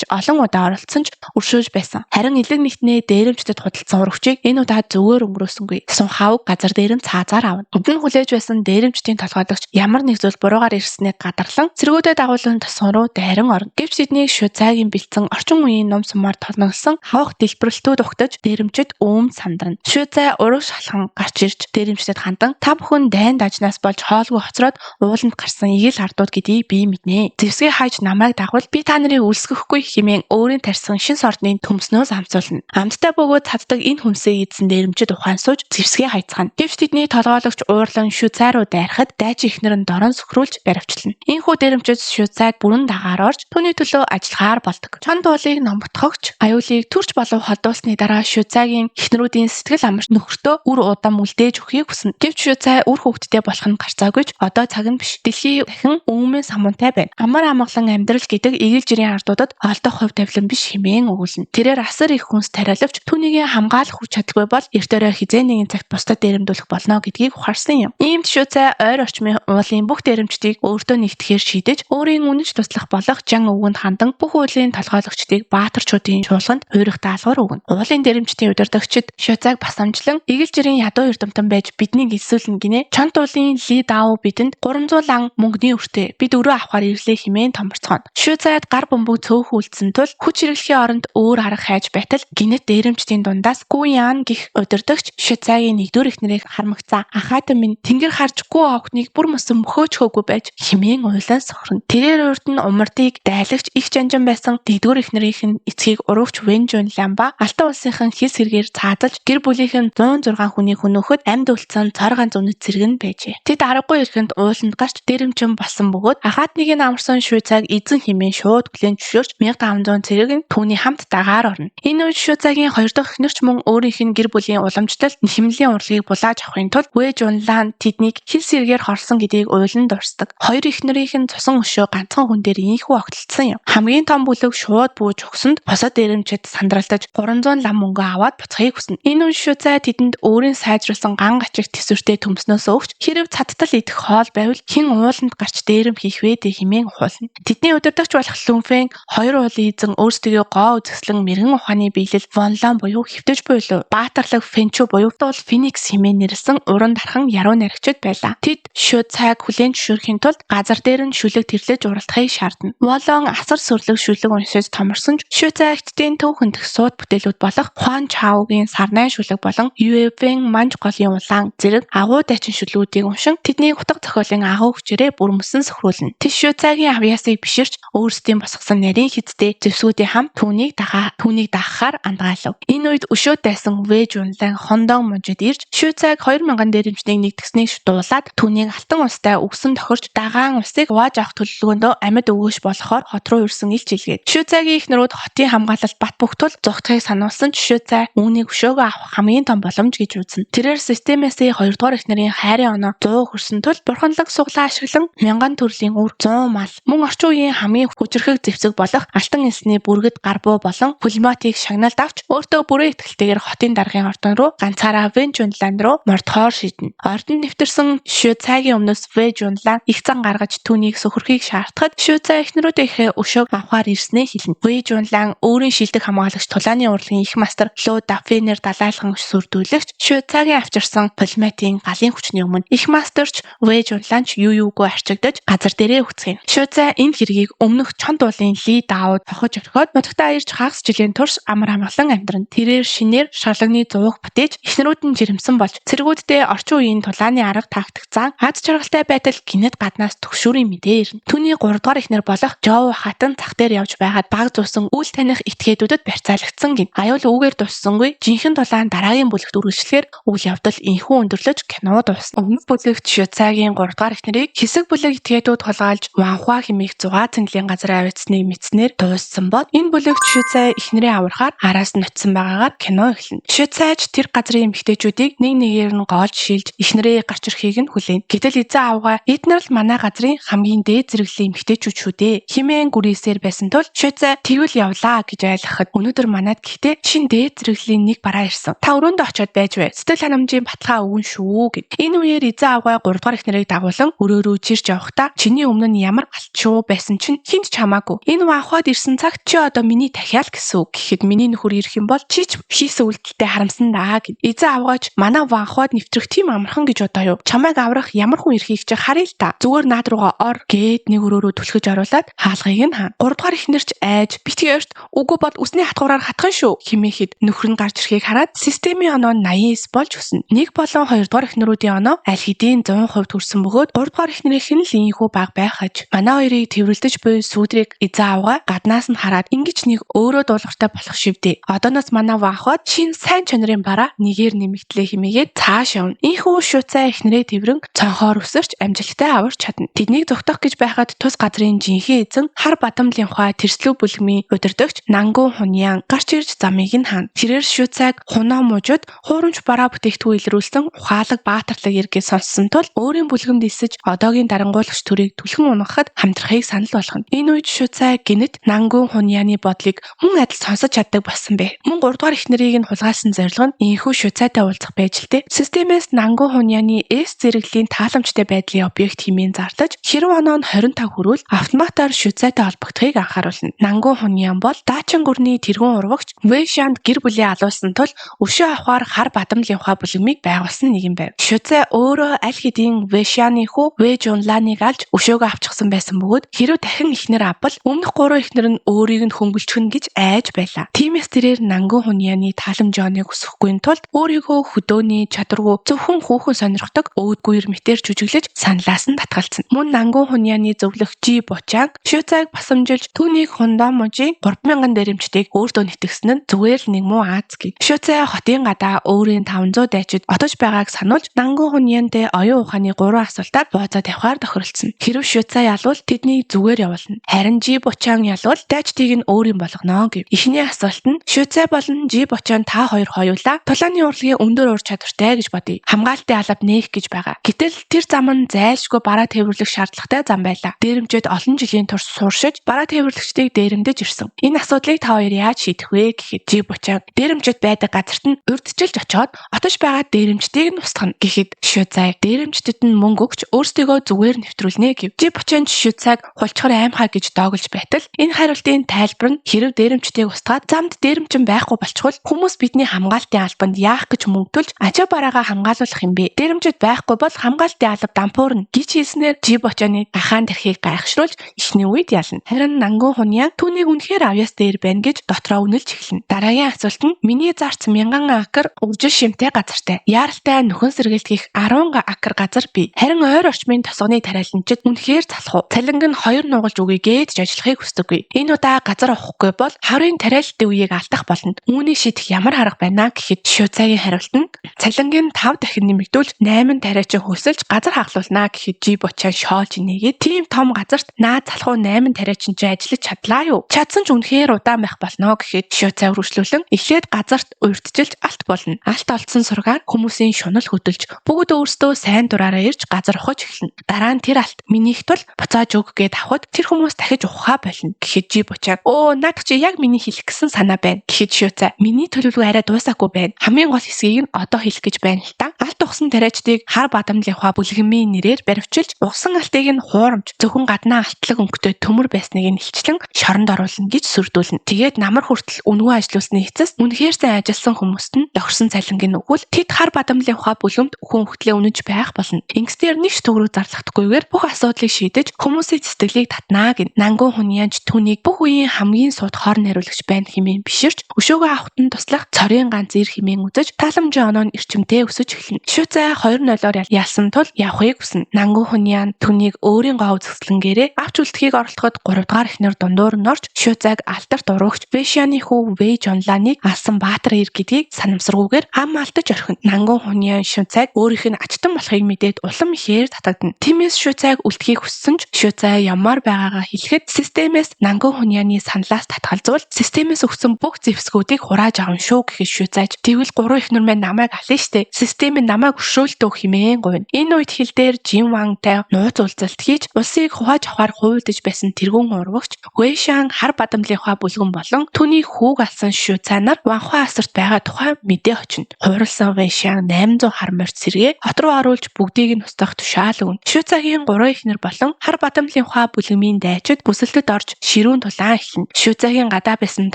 олон удаа оролдсон ч өршөөж байсан. Харин элэг нэгтнээ дээрэмчдэд худалдсан урагчийг энэ удаа зүгээр өнгөрөөсөнгүй. Сунхао газар дээрэм цаазаар авна. Өмнө нь хүлээж байсан дээрэмчдийн толгойлогч ямар нэг зүйл буруугаар ирснийг гадарлан цэргүүдэд дагуулan тосон руу дайран орно. Гэвч тэднийг Шүцайгийн бэлдсэн орчин үеийн нум сумаар толноглосон хавх дэлбэрэлтүүд угтаж дээрэмчид өөм сандарна. Шүцай урагш халхан гарч ирж дээрэмчдэд хандан та бүхэн дайн дажнаас болж хоолгүй хоцроод ууланд гарсан игэл ардууд гэдгийг би мэднэ. Зэвсгээ хайж намайг дагвал би та нарыг үлсгэхгүй хэмээн өөрийн тарьсан шин сордны төмснөөс амцуулна. Амттай бөгөөд цаддаг энэ хүнсээ идсэн дээрэмчид ухаан сууж зэвсгээ хайцгаана. Гэвч тэдний толгойлогч уурлан Шүцай руу дайрахад дайчин эхнэр нь дорон сөхрүүлж баривчлана. Ийхүү дээрэмчид Шүцайд бүрэн дагаар орж түүний төлөө ажиллахаар болдог. Чон дуулыг номботгогч аюулыг төрч болов холдуулсны дараа Шүцайгийн эхнэрүүдийн сэтгэл амарч нөхөртөө үр удам үлдээж өгөхийг хүснэ. Гэвч Шүцай үр хүүхэдтэй болох нь гарцаагүй ч одоо цаг нь биш. Дэлхий дахин өвмөн самуунтай байна. Амар амгалан амьдрал гэдэг эгэл жирийн ардуудад олдох хувь тавилан биш хэмээн өгүүлнэ. Тэрээр асар их хүнс тариалавч түүнийг хамгаалах хүч чадалгүй бол эрт өрөө хэзээ нэгэн цагт бусдад дээрэмдүүлэх болно гэдгийг ухаарсан юм. Иймд Шүцай ойр орчмын уулын бүх дээрэмчдийг өөртөө нэгтгэхээр шийдэж өөрийн үнэнч туслах болох Жан өвгөнд хандан бүх уулын толгойлогчдыг баатарчуудын чуулганд хуурах даалгавар өгнө. Уулын дээрэмчдийн удирдагчид Шүцайг басамжлан эгэл жирийн ядуу эрдэмтэн байж биднийг элсүүлнэ гинэ. Чонт уулын Ли Дао бидэнд 300 лан мөнгөний өртөө бид өрөө авахар ирлээ хэмээн томорцгооно. Шүцайд гар бөмбөг цөөхөн үлдсэн тул хүч хэрэглэхийн оронд өөр арга хайж байтал гинэт дээрэмчдийн дундаас Гүян гих удирдагч Шүцайгийн нэгдүгээр эхнэрийг хармагцаа. Ахаатан минь тэнгэр харж гүү охиныг бүр мөсөн мөхөөчхөөгүй байж хэмээн уйлан сохорно. Тэрээр урд нь умардыг дайлагч их жанжин байсан нэгдүгээр эхнэрийнх нь эцгийг урагч Вэнжун Лямба Алтан улсынхан хил сэргээр цаазалж гэр бүлийнх нь 106 хүний хөнөөхөд амьд үлдсэн цор ганц үнэт цэрэг нь байжээ. Тэд аргагүй эрхэнд ууланд гарч дээрэмчин болсон бөгөөд ахаатныг нь амарсан Шүцайг эзэн хэмээн шууд хүлээн зөвшөөрч 1500 цэрэг нь түүний хамт дагаар орно. Энэ үед Шүцайгийн хоёр дахь эхнэр ч мөн өөрийнх нь гэр бүлийн уламжлалт хэмнэлийн урлагийг булааж авахын тулд Вэжунлан тэднийг хил сэргээр хорсон гэдгийг уйлан дурсдаг. Хоёр эхнэрийнх нь цусан өшөө ганцхан хүн дээр ийнхүү огтлцсон юм. Хамгийн том бүлэг шууд бууж өгсөнд бусад дээрэмчид сандралтаж 300 лам мөнгө аваад буцахыг хүснэ. Энэ үе Шүцай тэдэнд өөрийн сайжруулсан ган гачиг төсвөртэй төмснөөс өгч хэрв цадтал идэх хоол байвал хэн ууланд гарч дээрэм хийх вэ дээ хэмээн ухуулна. Тэдний удирдагч болох Лүнфэн хоёр уулын эзэн өөрсдийгөө гоо үзэсгэлэн мэрэгэн ухааны биелэл Вонлон буюу хэвтэж буйлуу баатарлаг Фэнчүү буюу тул Феникс хэмээн нэрлсэн уран дархан яруу найрагчид байлаа. Тэд Шүцайг хүлээн зөвшөөрөхийн тулд газар дээр нь шүлэг тэрлэж уралдахыг шаардна. Волон асар сүрлэг шүлэг уншиж томорсон ч Шүцай хятадын төв хөндөх сууд бүтээлүүд болох Хуан Чаогийн сарнай шүлэг болон Юэвэн манж голын улаан зэрэг агуу дайчин шүлгүүдийг уншин тэдний утга зохиолын агуу хүчээрээ бүрмөсөн сөхрүүлнэ. Тэд Шүцайгийн авьяасыг биширч өөрсдийн босгосон нарийн хизтэй зэвсгүүдийн хамт түүнийг дагахаар андгаалав. Энэ үед өшөө дайсан Вэжунлан Хондон мужид ирж Шүцайг 2000 дээрэмчнийг нэгтгэснийг дуулаад түүнийг алтан улстай өгсөн тохирч дагаан улсыг хувааж авах төлөвлөгөөндөө амьд өгөөш болохоор хот руу ирсэн илч илгээд. Шүцайгийн эхнэрүүд хотын хамгаалалт бат бөх тул зугтахыг сануулсан ч Шүцай үүнийг өшөөгөө авах хамгийн том боломж гэж үзнэ. Тэрээр системээсээ хоёрдугаар эхнэрийн хайрын оноо 100 хөрсөн тул бурханлаг суглаа ашиглан мянган төрлийн үр 100 мал мөн орчин үеийн хамгийн хүчирхэг зэвсэг болох алтан элсний бүргэд гар буу болон пулеметыг шагналд авч өөртөө бүрэн итгэлтэйгээр хотын даргын ордон руу ганцаараа Вэнжунлан руу мордохоор шийднэ. Ордонд нэвтэрсэн Шүцайгийн өмнөөс Вэжунлан их зан гаргаж түүнийг сөхөрхийг шаардахад Шүцай эхнэрүүдийнхээ өшөөг авахар ирснээ хэлнэ. Вэжунлан өөрийн шилдэг хамгаалагч тулааны урлагийн их мастер Лу Дафенер далайлган сүрдүүлэгч Шүцайгийн авчирсан пулеметын галын хүчний өмнө их мастерч Вэжунлан ч юу юугүй арчигдаж газар дээрээ үцгэнэ. Шүцай энэ хэргийг өмнөх Чонд уулын Ли Даауд тохож орхиод нутагтаа ирж хагас жилийн турш амар амгалан амьдрна. Тэрээр шинээр шарлагны зуух бүтээж эхнэрүүд нь жирэмсэн болж цэргүүддээ орчин үеийн тулааны арга тактик зан аз жаргалтай байтал гинэт гаднаас төгшүүрийн мэдээ ирнэ. Түүний 3 дугаар эхнэр болох Жоо хатан зах дээр явж байгаад баг зуусан үл таних этгээдүүдэд барьцаалагдсан гин. Аюул үүгээр дуссангүй жинхэнэ тулаан дараагийн бүлэгт үргэлжлэхээр үйл явдал энхүү өндөрлөж кино дуусна. Өмнөх бүлэгт Шүцайгийн 3 дугаар эхнэрийг хэсэг бүлэг этгээдүүд хулгайлж Ванхуа хэмээх зугаа цэнгэлийн газар аваадсныг мэдснээр дууссан бод энэ бүлэгт Шүцай эхнэрээ аврахаар араас нь очисон байгаагаар кино эхэлнэ. Шүцайч тэр газрын эмэгтэйчүүдийг нэг нэгээр нь гоолж шилж эхнэрээ гарч ирэхийг нь хүлээнэ. Гэтэл эзэн авгаа эднэр л манай газрын хамгийн дээд зэрэглэлийн эмэгтэйчүүд шүү дээ хэмээн гүрийсээр байсан тул Шүцай тэгвэл Тэгвэл явлаа гэж айлгахад өнөөдөр манад гэхдээ шин дээд зэрэглэлийн нэг бараа ирсэн. Та өрөөндөө очиод байж бай. Сэтгэл ханамжийн баталгаа өгнө шүү гэд. Энэ үеэр эзэн авгай 3 дугаар эхнэрийг дагуулan өрөөрөө чирч явахдаа чиний өмнө нь ямар галчуу байсан чинь хинт ч хамаагүй. Энэ ванхуад ирсэн цагт чи одоо миний тахиал гэсэн үг гэхэд миний нөхөр ирэх юм бол чи ч хийсэн үйлдэлтэй харамсан даа гэд. Эзэн авгайч манай ванхуад нэвтрэх тийм амархан гэж бодоо юу? Чамайг аврах ямар хүн ирэхийг чи харъя л та. Зүгээр наад руугаа ор гээд нэг өрөөрөө түлхэж оруулаад хаалгыг нь хаана. 3 дугаар эхнэрч айж битгий ойрт үгүй бол үсний хатгуураар хатхан шүү химээхэд нөхөр нь гарч ирэхийг хараад системийн оноо 89 болж өснө. 1 болон 2 дугаар эхнэрүүдийн оноо аль хэдийн 100% төрсөн бөгөөд 3 дугаар эхнэрийнх нь л ийхүү бага байх аж. Манай хоёрыг тэрвэрлдэж буй сүүдрийг эзэн авгаа гаднаас нь хараад ингэж нэг өөрөө дуулууртай болох шивдээ. Одооноос манай ванхуад шин сайн чанарын бараа нэгээр нэмэгдлээ химээгээд цааш явна. Ийхүү шуцай эхнэрээ тэрвэрэн цонхоор өсөрч амжилттай аварч чадна. Тэднийг зогтоох гэж байхад тус газрын жинхэнэ эзэн хар бадамлын ухаа тэрслүү бүлгмийн удирдагч Нангун Хуньян гарч ирж замыг нь хаана. Тэрээр шуцайг хунаа мужид хуурамч бараа бүтээгдэхүүн илрүүлсэн ухаалаг баатарлаг эргээ сонссон тул өөрийн бүлгэмд элсэж одоогийн дарангуулагч төрийг түлхэн унахад хамтрахыг санал болгоно. Энэ үед шуцай гинэт Нангун Хуньяны бодлыг мөн адил сонсож чаддаг болсон бэ. Мөн 3 дугаар эхнэрийг нь хулгайлсан зорилго нь энэхүү шуцайтай уулзах байж л дээ. Системээс Нангун Хуньяны S зэрэглэлийн тааламжтай байдлын объект хэмээн зарлаж хэрв оноо нь 25 хүрвэл автоматар шуцайтай холбогдохыг анхааруулна. Нангун Хуньян бол Дачин гүрний тэргүүн урвагч Вэшанд гэр бүлээ алуулсан тул өшөө авахар хар бадамлын ухаа бүлгэмийг байгуулсан нэгэн байв. Шуцай өөрөө аль хэдийн Вэшаны хүү Вэ Жунланыг алж өшөөгөө авчихсан байсан бөгөөд хэрв дахин эхнэр авбал өмнөх 3 эхнэр нь өөрийг нь хөнгөлчихнө гэж айж байлаа. Тиймээс тэрээр Нангун Хуньяны тааламжийн оныг өсөхгүй тулд өөрийгөө хөдөөний чадваргүй зөвхөн хүүхэн сонирхдог өөдгүйр мэтэр жүжиглэж саналаас нь татгалцсан. Мөн Нангун Хуньяны зөвлөх Жи Бучан Шуцайг басамжилж түүнийг Хундаа мужийн 3000 дээрэмчдийг өөртөө нэтгэсэн нь зүгээр л нэг муу Аз гэ. Шуцай хотын гадаа өөрийн 500 дайчид отож байгааг сануулж Нангун Хуньянтай оюун ухааны 3 асуултаар бууцаа тавихаар тохиролцсон. Хэрв Шуцай ялвал тэднийг зүгээр явуулна. Харин Жи Бучан ялвал дайчдыг нь өөрийн болгоно гэв. Эхний асуулт нь Шуцай болон Жи Бучан та хоёр хоёулаа тулааны урлагийн өндөр ур чадвартай гэж бодъё. Хамгаалтын алба нээх гэж байгаа. Гэтэл тэр зам нь зайлшгүй бараа тээвэрлэх шаардлагатай зам байлаа. Дээрэмчид олон жилийн турш суршиж бараа тээвэрлэгчдийг дээрэмдэж ирсэн. Энэ асуудлыг та хоёр яаж шийдэх вэ гэхэд Жи Бучан дээрэмчид байдаг газарт нь урдчилж очоод отож байгаа дээрэмчдийг нь устгана гэхэд Шуцай дээрэмчдэд нь мөнгө өгч өөрсдийгөө зүгээр нэвтрүүлнэ гэв. Жи Бучан Шуцайг хулчхар аймхаа гэж доогилж байтал энэ хариултын тайлбар нь хэрв дээрэмчдийг устгаад замд дээрэмчин байхгүй болчихвол хүмүүс бидний хамгаалтын албанд яах гэж мөнгө төлж ачаа бараагаа хамгаалуулах юм бэ? Дээрэмчид байхгүй бол хамгаалтын алба дампуурна гэж хэлснээр Жи Бучаны гахаан тэрхийг гайхшруулж эхний үед ялна. Харин Нангун Хуньян түүнийг үнэхээр авьяас дээр байна гэж дотроо үнэлж эхэлнэ. Дараагийн асуулт нь миний зарц 1000 акр өвжил шимтэй газартай. Яаралтай нөхөн сэргэлтгэх 10 акр газар бий. Харин ойр орчмын тосгоны тариаланчид үнэхээр залах уу? Цалинг нь 2 нугалж өгье гэж ажиллахыг хүсдэггүй. Энэ удаа газар авахгүй бол хаврын тариалалтын үеийг алдах болно. Үүнийг шийдэх ямар арга байна гэхэд Шуцайгийн хариулт нь цалинг нь 5 дахин нэмэгдүүлж 8 тариачин хөлсөлж газар хаглуулнаа гэхэд Жи Бучан шоолж инээгээд тийм том газарт наад залхуу 8 тариачин чи ажиллаж чадлаа юу? Чадсан ч үнэхээр удаан байх болно гэхэд Шуцай үргэлжлүүлэн эхлээд газарт урьдчилж алт болно. Алт олдсон сургаар хүмүүсийн шунал хөдөлж бүгд өөрсдөө сайн дураараа ирж газар ухаж эхэлнэ. Дараа нь тэр алт минийх тул буцааж өг гээд авахд тэр хүмүүс дахиж ухаа болно гэхэд Жи Бучан өө наадах чи яг миний хэлэх гэсэн санаа байна гэхэд Шуцай миний төлөвлөгөө арай дуусаагүй байна. Хамгийн гол хэсгийг нь одоо хэлэх гэж байна л та. Алт ухсан тариачдыг хар бадамлын ухаа бүлгэмийн нэрээр баривчилж угсан алтыг нь хуурамч зөвхөн гаднаа алтлаг өнгөтэй төмөр байсныг нь илчлэн шоронд оруулна гэж сүрдүүлнэ. Тэгээд намар хүртэл үнэгүй ажилуулсны эцэс үнэхээр сайн ажилласан хүмүүст нь тохирсон цалинг нь өгвөл тэд хар бадамлын ухаа бүлгэмд хүн хөтлөө үнэж байх болно. Ингэснээр нэг ч төгрөг зарлахдаггүйгээр бүх асуудлыг шийдэж хүмүүсийн сэтгэлийг татнаа гэнэ. Нангун Хуньянч түүнийг бүх үеийн хамгийн сууд хор найруулагч байна хэмээн биширч өшөөгөө авахт нь туслах цорын ганц эр хэмээн үзэж тааламжийн оноо нь эрчимтэй өсөж эхэлнэ. Шуцай 2-0-оор ялсан тул явахыг хүснэ. Нангун Хуньян түүнийг өөрийн гоо үзэсгэлэнгээрээ авч үлдэхийг оролдоход 3 дугаар эхнэр дундуур нь орж Шуцайг алтарт уруугч Вэшаны хүү Вэ Жонланыг алсан баатар эр гэдгийг санамсаргүйгээр ам алдаж орхино. Нангун Хуньян Шуцайг өөрийнх нь ачтан болохыг мэдээд улам ихээр татагдана. Тиймээс Шуцайг үлдэхийг хүссэн ч Шуцай ямаар байгаагаа хэлэхэд системээс Нангун Хуньяны саналаас татгалзуул системээс өгсөн бүх зэвсгүүдийг хурааж авна шүү гэхэд Шуцайч тэгвэл 3 эхнэр маань намайг ална штэ. Систем нь намайг өршөөлтөө хэмээн гуйна. Энэ үед хил дээр Жин Вантай нууц уулзалт хийж улсыг хувааж авахар хуйлдаж байсан тэргүүн урвагч Вэшан хар Бадамлынхаа бүлгэн болон түүний хүүг алсан Шүцай нар Ванхуа асарт байгаа тухай мэдээ очино. Хууралсан Вэйшан 800 хар морь сэргээ хот руу оруулж бүгдийг нь устгах тушаал өгнө. Шүцайгийн 3 эхнэр болон Хар Бадамлынхаа бүлгэмийн дайчид бүсэлтэд орж ширүүн тулаан эхэлнэ. Шүцайгийн гадаа байсан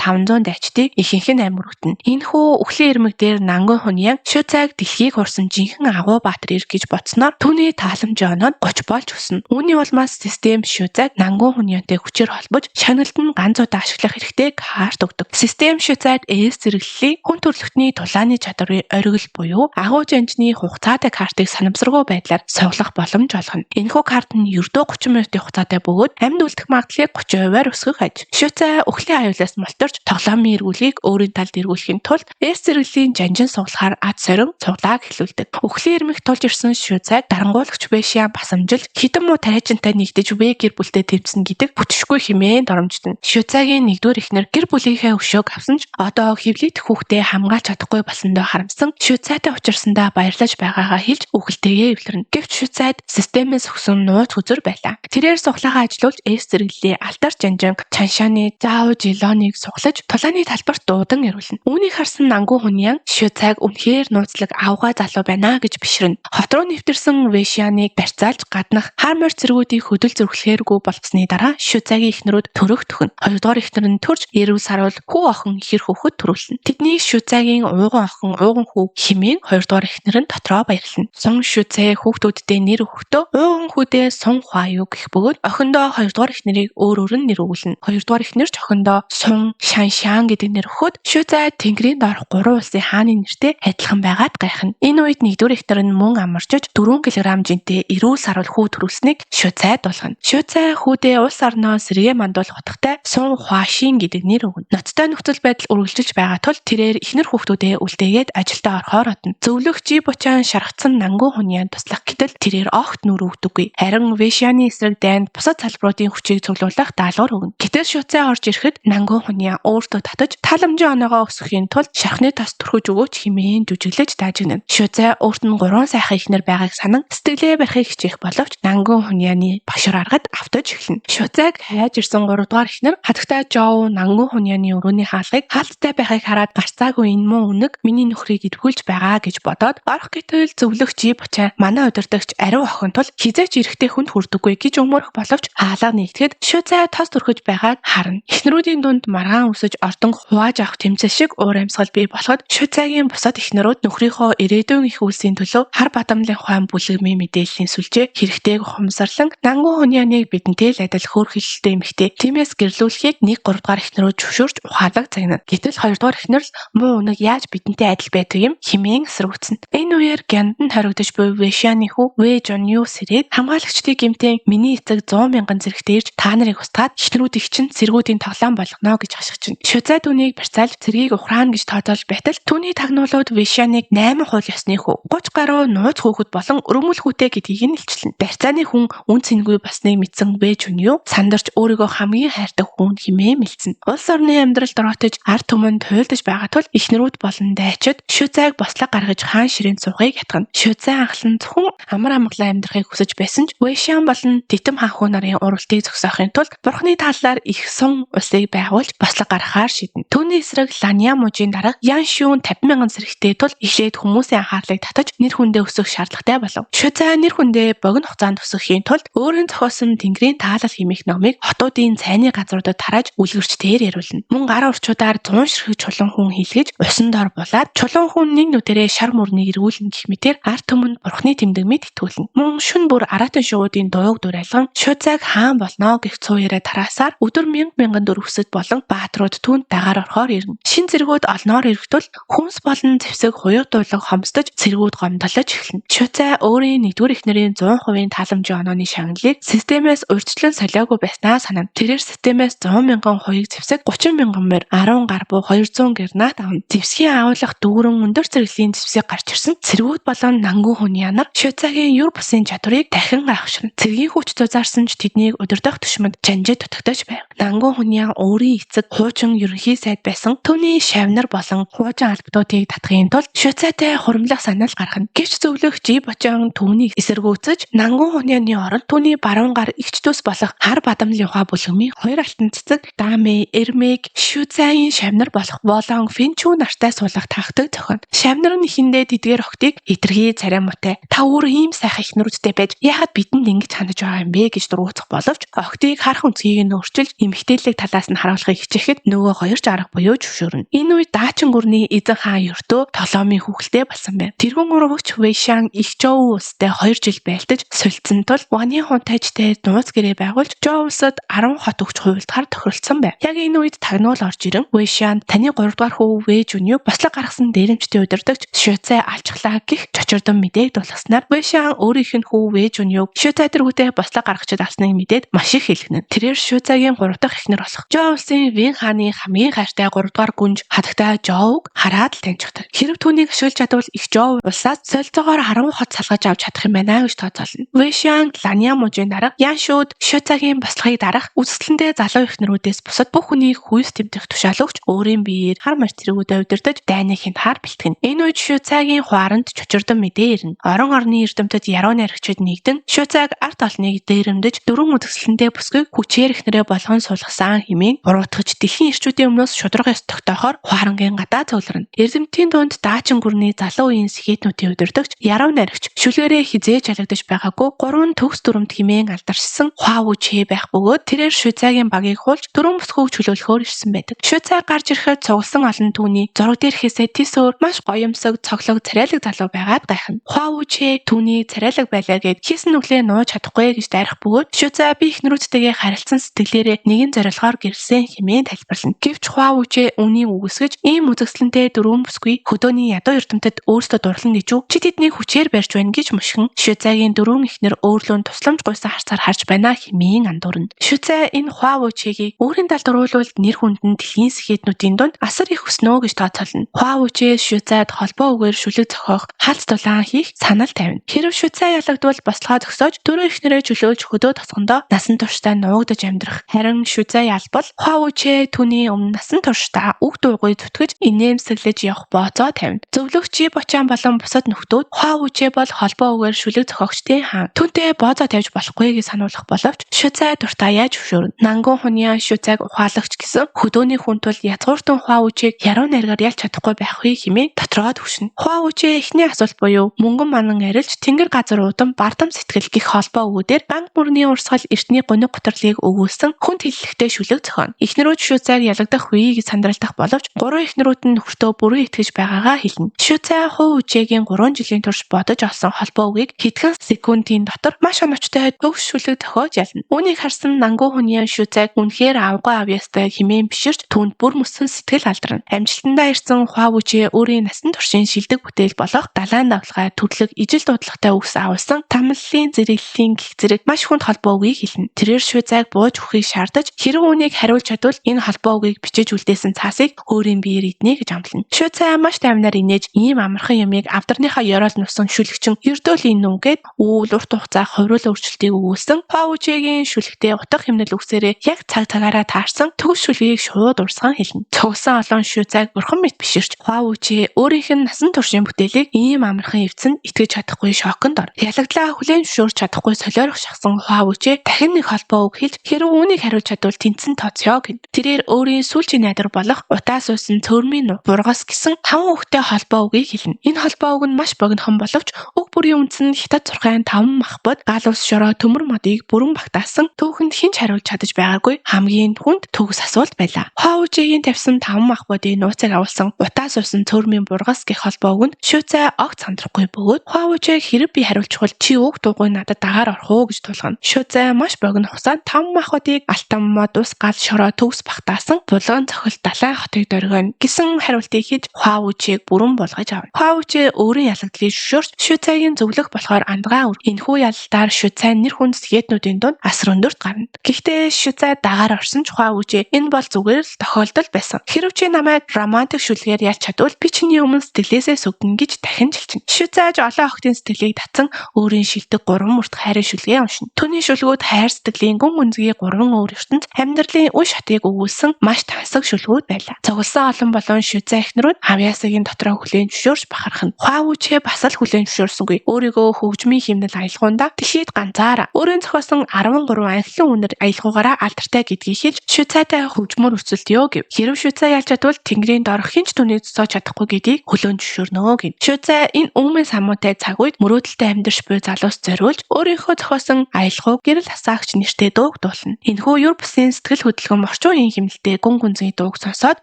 500 дайчдыг ихэнх нь амир үтнэ. Энэхүү үхлийн ирмэг дээр Нангуй Хуньян Шүцайг дэлхийг хурсан жинхэнэ агуу баатар ир гэж бодсноор түүний тааламжийн оноо 30 болж өснө. Үүний улмаас систем Шүцайг Нангуй Хуньянтай хүчээр холбож шагналд нь ганц удаа ашиглах хэрэгтэй карт өгдөг. Систем Шүцайд эс зэрэглэлийн хүн төрөлхтний тулааны чадварын оргил буюу агуу жанжны хугацаатай картыг санамсаргүй байдлаар суглах боломж олгоно. Энэхүү карт нь ердөө 30 минутын хугацаатай бөгөөд амьд үлдэх магадлалыг 30%-аар өсгөх аж. Шүцай үхлийн аюулаас мултарч тоглоомын эргүүлгийг өөрийн талд эргүүлэхийн тулд эс зэрэглэлийн жанжин суглахаар ад сорин цуглааг эхлүүлдэг. Үхлийн ирмэг тулж ирсэн Шүцайг дарангуулагч Вэшиан басамжилж хідэн муу тариачинтай нэгдэж В гэр бүлтэй тэмцэнэ гэдэг бүтшгүй хэмээн доромжтно. Шүцайгийн нэгдүгээр эхнэр гэр бүлийнхээ өшөөг авсан ч одоо хэвлийдэх хүүхдээ хамгаалж чадахгүй болсондоо харамсан Шүцайтай учирсандаа баярлаж байгаагаа хэлж үхэлтэйгээ эвлэрнэ. Гэвч Шүцайд системээс өгсөн нууц хөзөр байлаа. Тэрээр суглаагаа ажилуулж эс зэрэглэлийн алтар жанжин Чаншааны Зао Жилоныг суглаж тулааны талбарт дуудан ирүүлнэ. Үүнийг харсан Нангу Хуньян Шүцайг үнэхээр нууцлаг авгай залуу байна гэж бишрэнэ. Хот руу нэвтэрсэн Вэшианыг барьцаалж гаднах хар морь цэргүүдийг хөдөл зүрхлэхээргүй болгосны дараа Шүцайгийн эхнэрүүд төрөх төхнө. Хоёрдугаар эхнэр нь төрж эрүүл саруул хүү охин ихэр хүүхэд төрүүлнэ. Тэднийг Шүцайгийн ууган охин ууган хүү хэмээн хоёрдугаар эхнэр нь дотроо баярлана. Сун Шүцай хүүхдүүддээ нэр өгөхдөө ууган хүүдээ Сун Хуаю гэх бөгөөд охиндоо хоёрдугаар эхнэрийг өөр өөр нь нэр өгүүлнэ. Хоёрдугаар эхнэр ч охиндоо Сун Шаншан гэдэг нэр өгөхөд Шүцай Тэнгэрийн доорх 3 улсын хааны нэртэй адилхан байгаад гайхна. Энэ үед нэгдүгээр эхнэр нь мөн амарчж 4 кг жинтэй эрүүл саруул хүү төрүүлснийг Шүцай дуулгана. Шүцай хүүдээ улс орноо сэргээ мандуулах утгатай Сун Хуашин гэдэг нэр өгнө. Ноцтой нөхцөл байдал үргэлжилж байгаа тул тэрээр эхнэр хүүхдүүдээ үлдээгээд ажилдаа орохоор одно. Зөвлөх Жи Бучан шаргацсан Нангуй Хуньян туслах гэтэл тэрээр огт нүр өгдөггүй. Харин Вэшианы эсрэг дайнд бусад салбаруудын хүчийг цуглуулах даалгавар өгнө. Гэтэл Шүцай орж ирэхэд Нангуй Хуньян өөртөө татаж тааламжийн оноогоо өсгөхийн тулд шархны тос түрхэж өгөөч хэмээн жүжиглэж даажигнана. Шүцай өөрт нь 3 сайхан эхнэр байгааг санан сэтгэлээ барихыг хичээх боловч Нангуй Хуньяны багшуур аргад автаж эхэлнэ. Шүцайг хайж ирсэн 3 дугаар эхнэр хатагтай Жоо Нангуй Хуньяны өрөөний хаалгыг хаалттай байхыг хараад гарцаагүй энэ муу үнэг миний нөхрийг идэвхүүлж байгаа гэж бодоод орох гэтэл зөвлөх Жи Бучай манай удирдагч ариун охин тул хизээч эрэхтэй хүнд хүрдэггүй гэж өмөрөх боловч хаалга нэгтгэхэд Шүцай тос түрхэж байгааг харна. Эхнэрүүдийн дунд маргаан өсөж ордон хувааж авах тэмцэл шиг уур амьсгал бий болоход Шүцайгийн бусад эхнэрүүд нөхрийнхөө ирээдүйн их үйлсийн төлөө Хар Бадамлын ухаан бүлгэмийн мэдээллийн сүлжээ хэрэгтэйг ухамсарлан Нангуй Хуньяныг бидэнтэй л адил хөөрхөлөлттэй эмэгтэй. Тиймээс гэрлүүлэхийг 1 3 дугаар эхнэрүүд зөвшөөрч ухаалаг загнана. Гэтэл 2 дугаар эхнэр л муу үнэг яаж бидэнтэй адил байдаг юм хэмээн эсэргүүцнэ. Энэ үеэр Гяндан хоригдож буй Вэшианы хүү Вэ Жонью сэрээд хамгаалагчдыг гэмтэн миний эцэг 100 мянган зэрэгтэй ирж та нарыг устгаад эхнэрүүдийг чинь цэргүүдийн тоглоом болгоно гэж хашгична. Шүцай түүнийг барьцаалж цэргийг ухраана гэж тооцоолж байтал түүний тагнуулууд Вэшианыг 8 хууль ёсны хүү 30 гаруй нууц хүүхэд болон өрөмөл хүүтэй гэдгийг нь илчлэнэ. Барьцааны хүн үн цэнгүй болсныг мэдсэн Вэ Жонью сандарч өөрийгөө хамгийн хайртай хүн хэмээн мэлцэнэ. Улс орны амьдрал дороотож ард түмэнд хуйлдаж байгаа тул эхнэрүүд болон дайчид Шүцайг бослог гаргаж хаан ширээнд суухыг ятгана. Шүцай анхлан зөвхөн амар амгалан амьдрахыг хүсэж байсан ч Вэшиан болон Титэм хаан хүү нарын уралтыг зогсоохын тулд бурхны талаар их сун улсыг байгуулж бослог гаргахаар шийднэ. Түүний эсрэг Ланя мужийн дарга Ян Шүүн 50 мянган зэрэгтэй тул эхлээд хүмүүсийн анхаарлыг татаж нэр хүндээ өсөх шаардлагатай болов. Шүцай нэр хүндээ богино хугацаанд өсөхийн тулд өөрийн зохиосон Тэнгэрийн таалал хэмээх номыг хотуудын цайны газруудад тарааж үлгэрчдээр яриулна. Мөн гар урчуудаар 100 ширхэг чулуун хүн хийлгэж усан дор булаад чулуун хүн нэг нүдэрээ шар мөрнийг эргүүлнэ гэх мэтээр ард түмэнд бурхны тэмдэг мэт итгүүлнэ. Мөн шүн бүр араатын шувуудын дууг дуурайлган Шүцайг хаан болно гэх цуу яриа тараасаар өдөр мянга мянган дөрвөсөд болон бааtruуд түүнд дагаар орохоор ирнэ. Шин цэргүүд олноор ирэх тул хүнс болон зэвсэг хуйг дуулан хомсдож цэргүүд гомдолож эхэлнэ. Шүцай өөрийн нэгдүгээр эхнэрийн 100% тааламжийн онооны шагналыг системээс урьдчилан солиогүй байснаа санана. Тэрээр системээс 100 мянган хуйг зэвсэг 30 мянган морь 10 гар буу 200 гранат авна. Зэвсгийн агуулгах дүүрэн өндөр зэрэглэлийн зэвсэг гарч ирсэн. Цэргүүд болон Нангуй Хуньян нар Шүцайгийн юр бусын чадварыг дахин гайхширна. Цэргийн хүч зузаарсан ч тэднийг удирдах төшмөд жанжид дутагдаж байв. Нангуй Хуньян өөрийн эцэг хуучин ерөнхий сайд байсан түүний шавнар болон хуучин албадуудыг татахын тулд Шүцайтай хуримлах санал гаргана. Гэвч зөвлөх Жи Бочон түүнийг эсэргүүцэж Нангуй Хуньяны оронд түүний баруун гар эгч дүүс болох Хар Бадамлын ухаа бүлгэмийн хоёр алтан алтан цэцэг Даме, Эрмэг, Шүцайын шавнар болох Волон Фэнчүү нартай суулгах тактик зохионо. Шавнар нь эхэндээ тэдгээр охидыг хэтэрхий царай муутай. Та өөрөө ийм сайхан эхнэрүүдтэй байж яагаад бидэнд ингэж хандаж байгаа юм бэ гэж дургуутсах боловч охидыг харах өнцгийг нь өөрчилж эмэгтэйлэг талаас нь харуулахыг хичээхэд нөгөө хоёр ч арга буюу зөвшөөрнө. Энэ үед Даачин гүрний эзэн хаан Ердөө Толомын хүүхэлтэй болсон байна. Тэргүүн урвагч Вэйшан их Жоу улстай 2 жил байлдаж солилцсон тул Ваны хунтайчтай нууц гэрээ байгуулж Жоу улсад 10 хот өгч хувилдахаар тохиролцсон байна. Яг энэ үед тагнуул орж ирэн Вэйшан таны 3 дугаар хүү Вэж Үню бослог гаргасан дээрэмчдийн удирдагч Шуцай алчглаа гэх чочирдон мэдээг дуулгаснаар Вэйшан өөрийнх нь хүү Вэж Үнюг Шуцай тэргүүтээ бослог гаргачид алсныг мэдээд маш их хэлгэнэ. Тэрээр Шуцайгийн 3 дахь эхнэр болох. Жоу улсын Вэн хааны хамгийн хайртай 3 дугаар гүнж хатагтай Жоуг хараад л таньчихдаг. Хэрв түүнийг ашиглаж чадвал их Жоу улсаас солилцоогоор 10 хот салгаж авч чадах юм байна гэж тооцоолно. Вэйшан Ланя мужийн дарга Яншууд Шуцайгийн бослогыг дарах үзэсгэлэнтэй залуу эхнэрүүдээс бусад бүх хүнийг хүйс тэмтэх тушаал өгч өөрийн биеэр хар маш цэргүүдээ удирдах дайны хянахаар бэлтгэнэ. Энэ үед Шуцайгийн хуаранд чочирдон мэдээ ирнэ. Орон орны эрдэмтэд яруу найрагчид нэгдэн Шуцайг ард олныг дээрэмдэж дөрвөн үзэсгэлэнтэй бүсгүйг хүчээр эхнэрээ болгон суулгасан хэмээн буруутгаж дэлхийн эрчүүдийн өмнөөс шударга ёс тогтоохоор хуарангийн гадаа цугларна. Эрдэмтдийн дунд Даачин гүрний залуу үеийн сэхэтнүүдийн удирдагч яруу найрагч шүлгээрээ хизээж ялагдаж байгаагүй гурван төгс дүрмт хэмээн алдаршсан Хуаву Чэ байх бөгөөд тэрээр Шуцайгийн багийг хуулж дөрвөн бүсгүйг чөлөөлөхөөр ирсэн байдаг. Шуцай гарч ирэхэд цугласан олон түүний зураг дээрхээсээ тис өөр маш гоёмсог цоглог царайлаг залуу байгаад гайхна. Хуаву Чэ түүний царайлаг байлаа гэд хийсэн нүглээ нууж чадахгүй гэж дайрах бөгөөд Шуцай би эхнэрүүдтэйгээ харилцсан сэтгэлээрээ нэгэн зорилгоор гэрэлсэн хэмээн тайлбарлана. Гэвч Хуаву Чэ үүнийг үгүйсгэж ийм үзэсгэлэнтэй дөрвөн бүсгүй хөдөөний ядуу эрдэмтэд өөрсдөө дурлана гэж үү? Чи тэднийг хүчээр барьж байна гэж мушгин Шуцайгийн дөрвөн эхнэр өөрлөө тусламж гуйсан харцаар харж байна хэмээн андуурна. Шуцай энэ Хуаву Чэгийг өөрийн талд оруулвал нэр хүнд нь дэлхийн сэхэтнүүдийн дунд асар их өснө гэж тооцоолно. Хуаву Чэ Шуцайд холбоо үгээр шүлэг зохиох, халц дулаан хийх санал тавина. Хэрв Шуцай ялагдвал бослогоо зогсоож дөрвөн эхнэрээ чөлөөлж хөдөө тосгондоо насан туршдаа нуугдаж амьдрах. Харин Шуцай ялбал Хуаву Чэ түүний өмнө насан туршдаа үг дуугүй зүтгэж инээмсэглэж явах бооцоо тавина. Зөвлөх Чи Бочан болон бусад нөхдүүд Хуаву Чэ бол холбоо үгээр шүлэг зохиогчдын хаан. Түүнтэй бооцоо тавьж болохгүй гэж сануулах боловч Шуцай дуртай яаж зөвшөөрнө. Нангун хунян Шуцайг ухаалагч гэсэн хөдөөний хүн тул язгууртан Хуаву Чэг яруу найргаар ялж чадахгүй байх вэ хэмээн дотроо төвшнө. Хуаву Чэ эхний асуулт буюу мөнгөн манан арилж тэнгэр газар удам бардам сэтгэл гэх холбоо үгүүдээр банк мөрний урсгал эртний гуниг гутралыг өгүүлсэн хүнд хэллэгтэй шүлэг зохионо. Эхнэрүүд Шуцайг ялагдах вэ гэж сандралдах боловч гурван эхнэрүүд нь нөхөртөө бүрэн итгэж байгаагаа хэлнэ. Шуцай Хуу Үчэгийн 3 жилийн турш бодож олсон холбоо үгийг хэдхэн секундын дотор маш оновчтой төгс шүлэг зохиож ялна. Үүнийг харсан Нангу Хуньян Шуцайг үнэхээр авгүй авьяастай хэмээн биширч түүнд бүр мөсөн сэтгэл алдарна. Амжилтандаа ирсэн Хуавүчэ өөрийн насан туршийн шилдэг бүтээл болох далайн давлгаа төрлөг ижил дуудлагатай үгс агуулсан тамллын зэрэглэлийн гэх зэрэг маш хүнд холбоо үгийг хэлнэ. Тэрээр Шуцайг бууж өгөхийг шаардаж хэрв үүнийг хариулж чадвал энэ холбоо үгийг бичиж үлдээсэн цаасыг өөрийн биеэр иднэ гэж амлана. Шуцай маш таймнаар инээж ийм амархан юмыг авдарныхаа ёроол нусан шүлэгчин ердөө л энэ нүгэд үүл урт хугацаа хувируул өөрчлөлтийг өгүүлсэн Хуавүчэгийн шүлэгтээ утга хэмнэл үгсээрээ яг цаг цагаараа таарсан төгс шүлгийг шууд урсган хэлнэ. Цугласан олон Шуцайг бурхан мэт биширч Хуавүчэ өөрийнх нь насан туршийн бүтээлийг ийм амархан эвдсэнд итгэж чадахгүй шоконд орно. Ялагдлаа хүлээн зөвшөөрч чадахгүй солиорох шахсан Хуавүчэ дахин нэг холбоо үг хэлж хэрв үүнийг хариулж чадвал тэнцэн тооцъё гэнэ. Тэрээр өөрийн сүүлчийн найдвар болох утаа суусан цөөрмийн нуу бургас гэсэн таван үгтэй холбоо үгийг хэлнэ. Энэ холбоо үг нь маш богинохон боловч үг бүрийн үндс нь хятад сурхайн таван мах бод гал ус шороо төмөр модыг бүрэн багтаасан түүхэнд хэн ч хариулж чадаж байгаагүй хамгийн хүнд төгс асуулт байлаа. Хуавүчэгийн тавьсан таван мах бодын нууцыг агуулсан утаа суусан цөөрмийн бургас гэх холбоо үг нь Шуцай огт сандрахгүй бөгөөд Хуавүчэ хэрэг би хариулчихвал чи уг дуугүй надад дагаар орох уу гэж тулгана. Шуцай маш богино хугацаанд таван мах бодыг алтан мод ус гал шороо төгс багтаасан булган цохил далайн хотыг дөргөнө гэсэн хариултыг хийж Хуавүчээг бүрэн болгож авна. Хуавүчэ өөрийн ялагдлыг зөвшөөрч Шуцайгийн зөвлөх болохоор андгаа энэхүү ялалтаар Шуцай нэр хүнд сэхэтнүүдийн дунд асар өндөрт гарна. Гэхдээ Шуцай дагаар орсон ч Хуавүчэ энэ бол зүгээр л тохиолдол байсан. Хэрв чи намайг романтик шүлгээр ялж чадвал би чиний өмнө сэтгэлээсээ сүгдэнэ гэж дахин жилчнэ. Шуцайж олон охидын сэтгэлийг татсан өөрийн шилдэг гурван мөрт хайрын шүлгээ уншина. Түүний шүлгүүд хайр сэтгэлийн гүн гүнзгий гурван өөр ертөнц амьдралын үе шатыг өгүүлсэн маш тансаг шүлгүүд байлаа. Цугласан олон болон Шуцай эхнэрүүд авьяасагийн дотроо хүлээн зөвшөөрч бахархна. Хуавүчэ бас л хүлээн зөвшөөрсөнгүй. Өөрийгөө хөгжмийн химнэл аялгуунда дэлхийд ганцаараа өөрийн зохиосон 13 анхлан үнэр аялгуугаараа алдартай чадалтай гэдгийг хэлж Шүцайтай хөгжмөр өрсөлдөё гэв. Хэрэв Шүцай ялж чадвал Тэнгэрийн доорх хэн ч түүнийг зогсоож чадахгүй гэдгийг хөлөөн зөвшөөрнө гэнэ. Шүцай энэ Үмэн Самуунтай цаг үед мөрөөдөлтэй амьдарч буй залуус зориулж өөрийнхөө зохиосон аялгау гэрэл асаагч нэртэй дууг дуулна. Энэхүү юр бусын сэтгэл хөдлөм орчин үеийн хэмнэлтэд гүн гүнзгий дууг сонсоод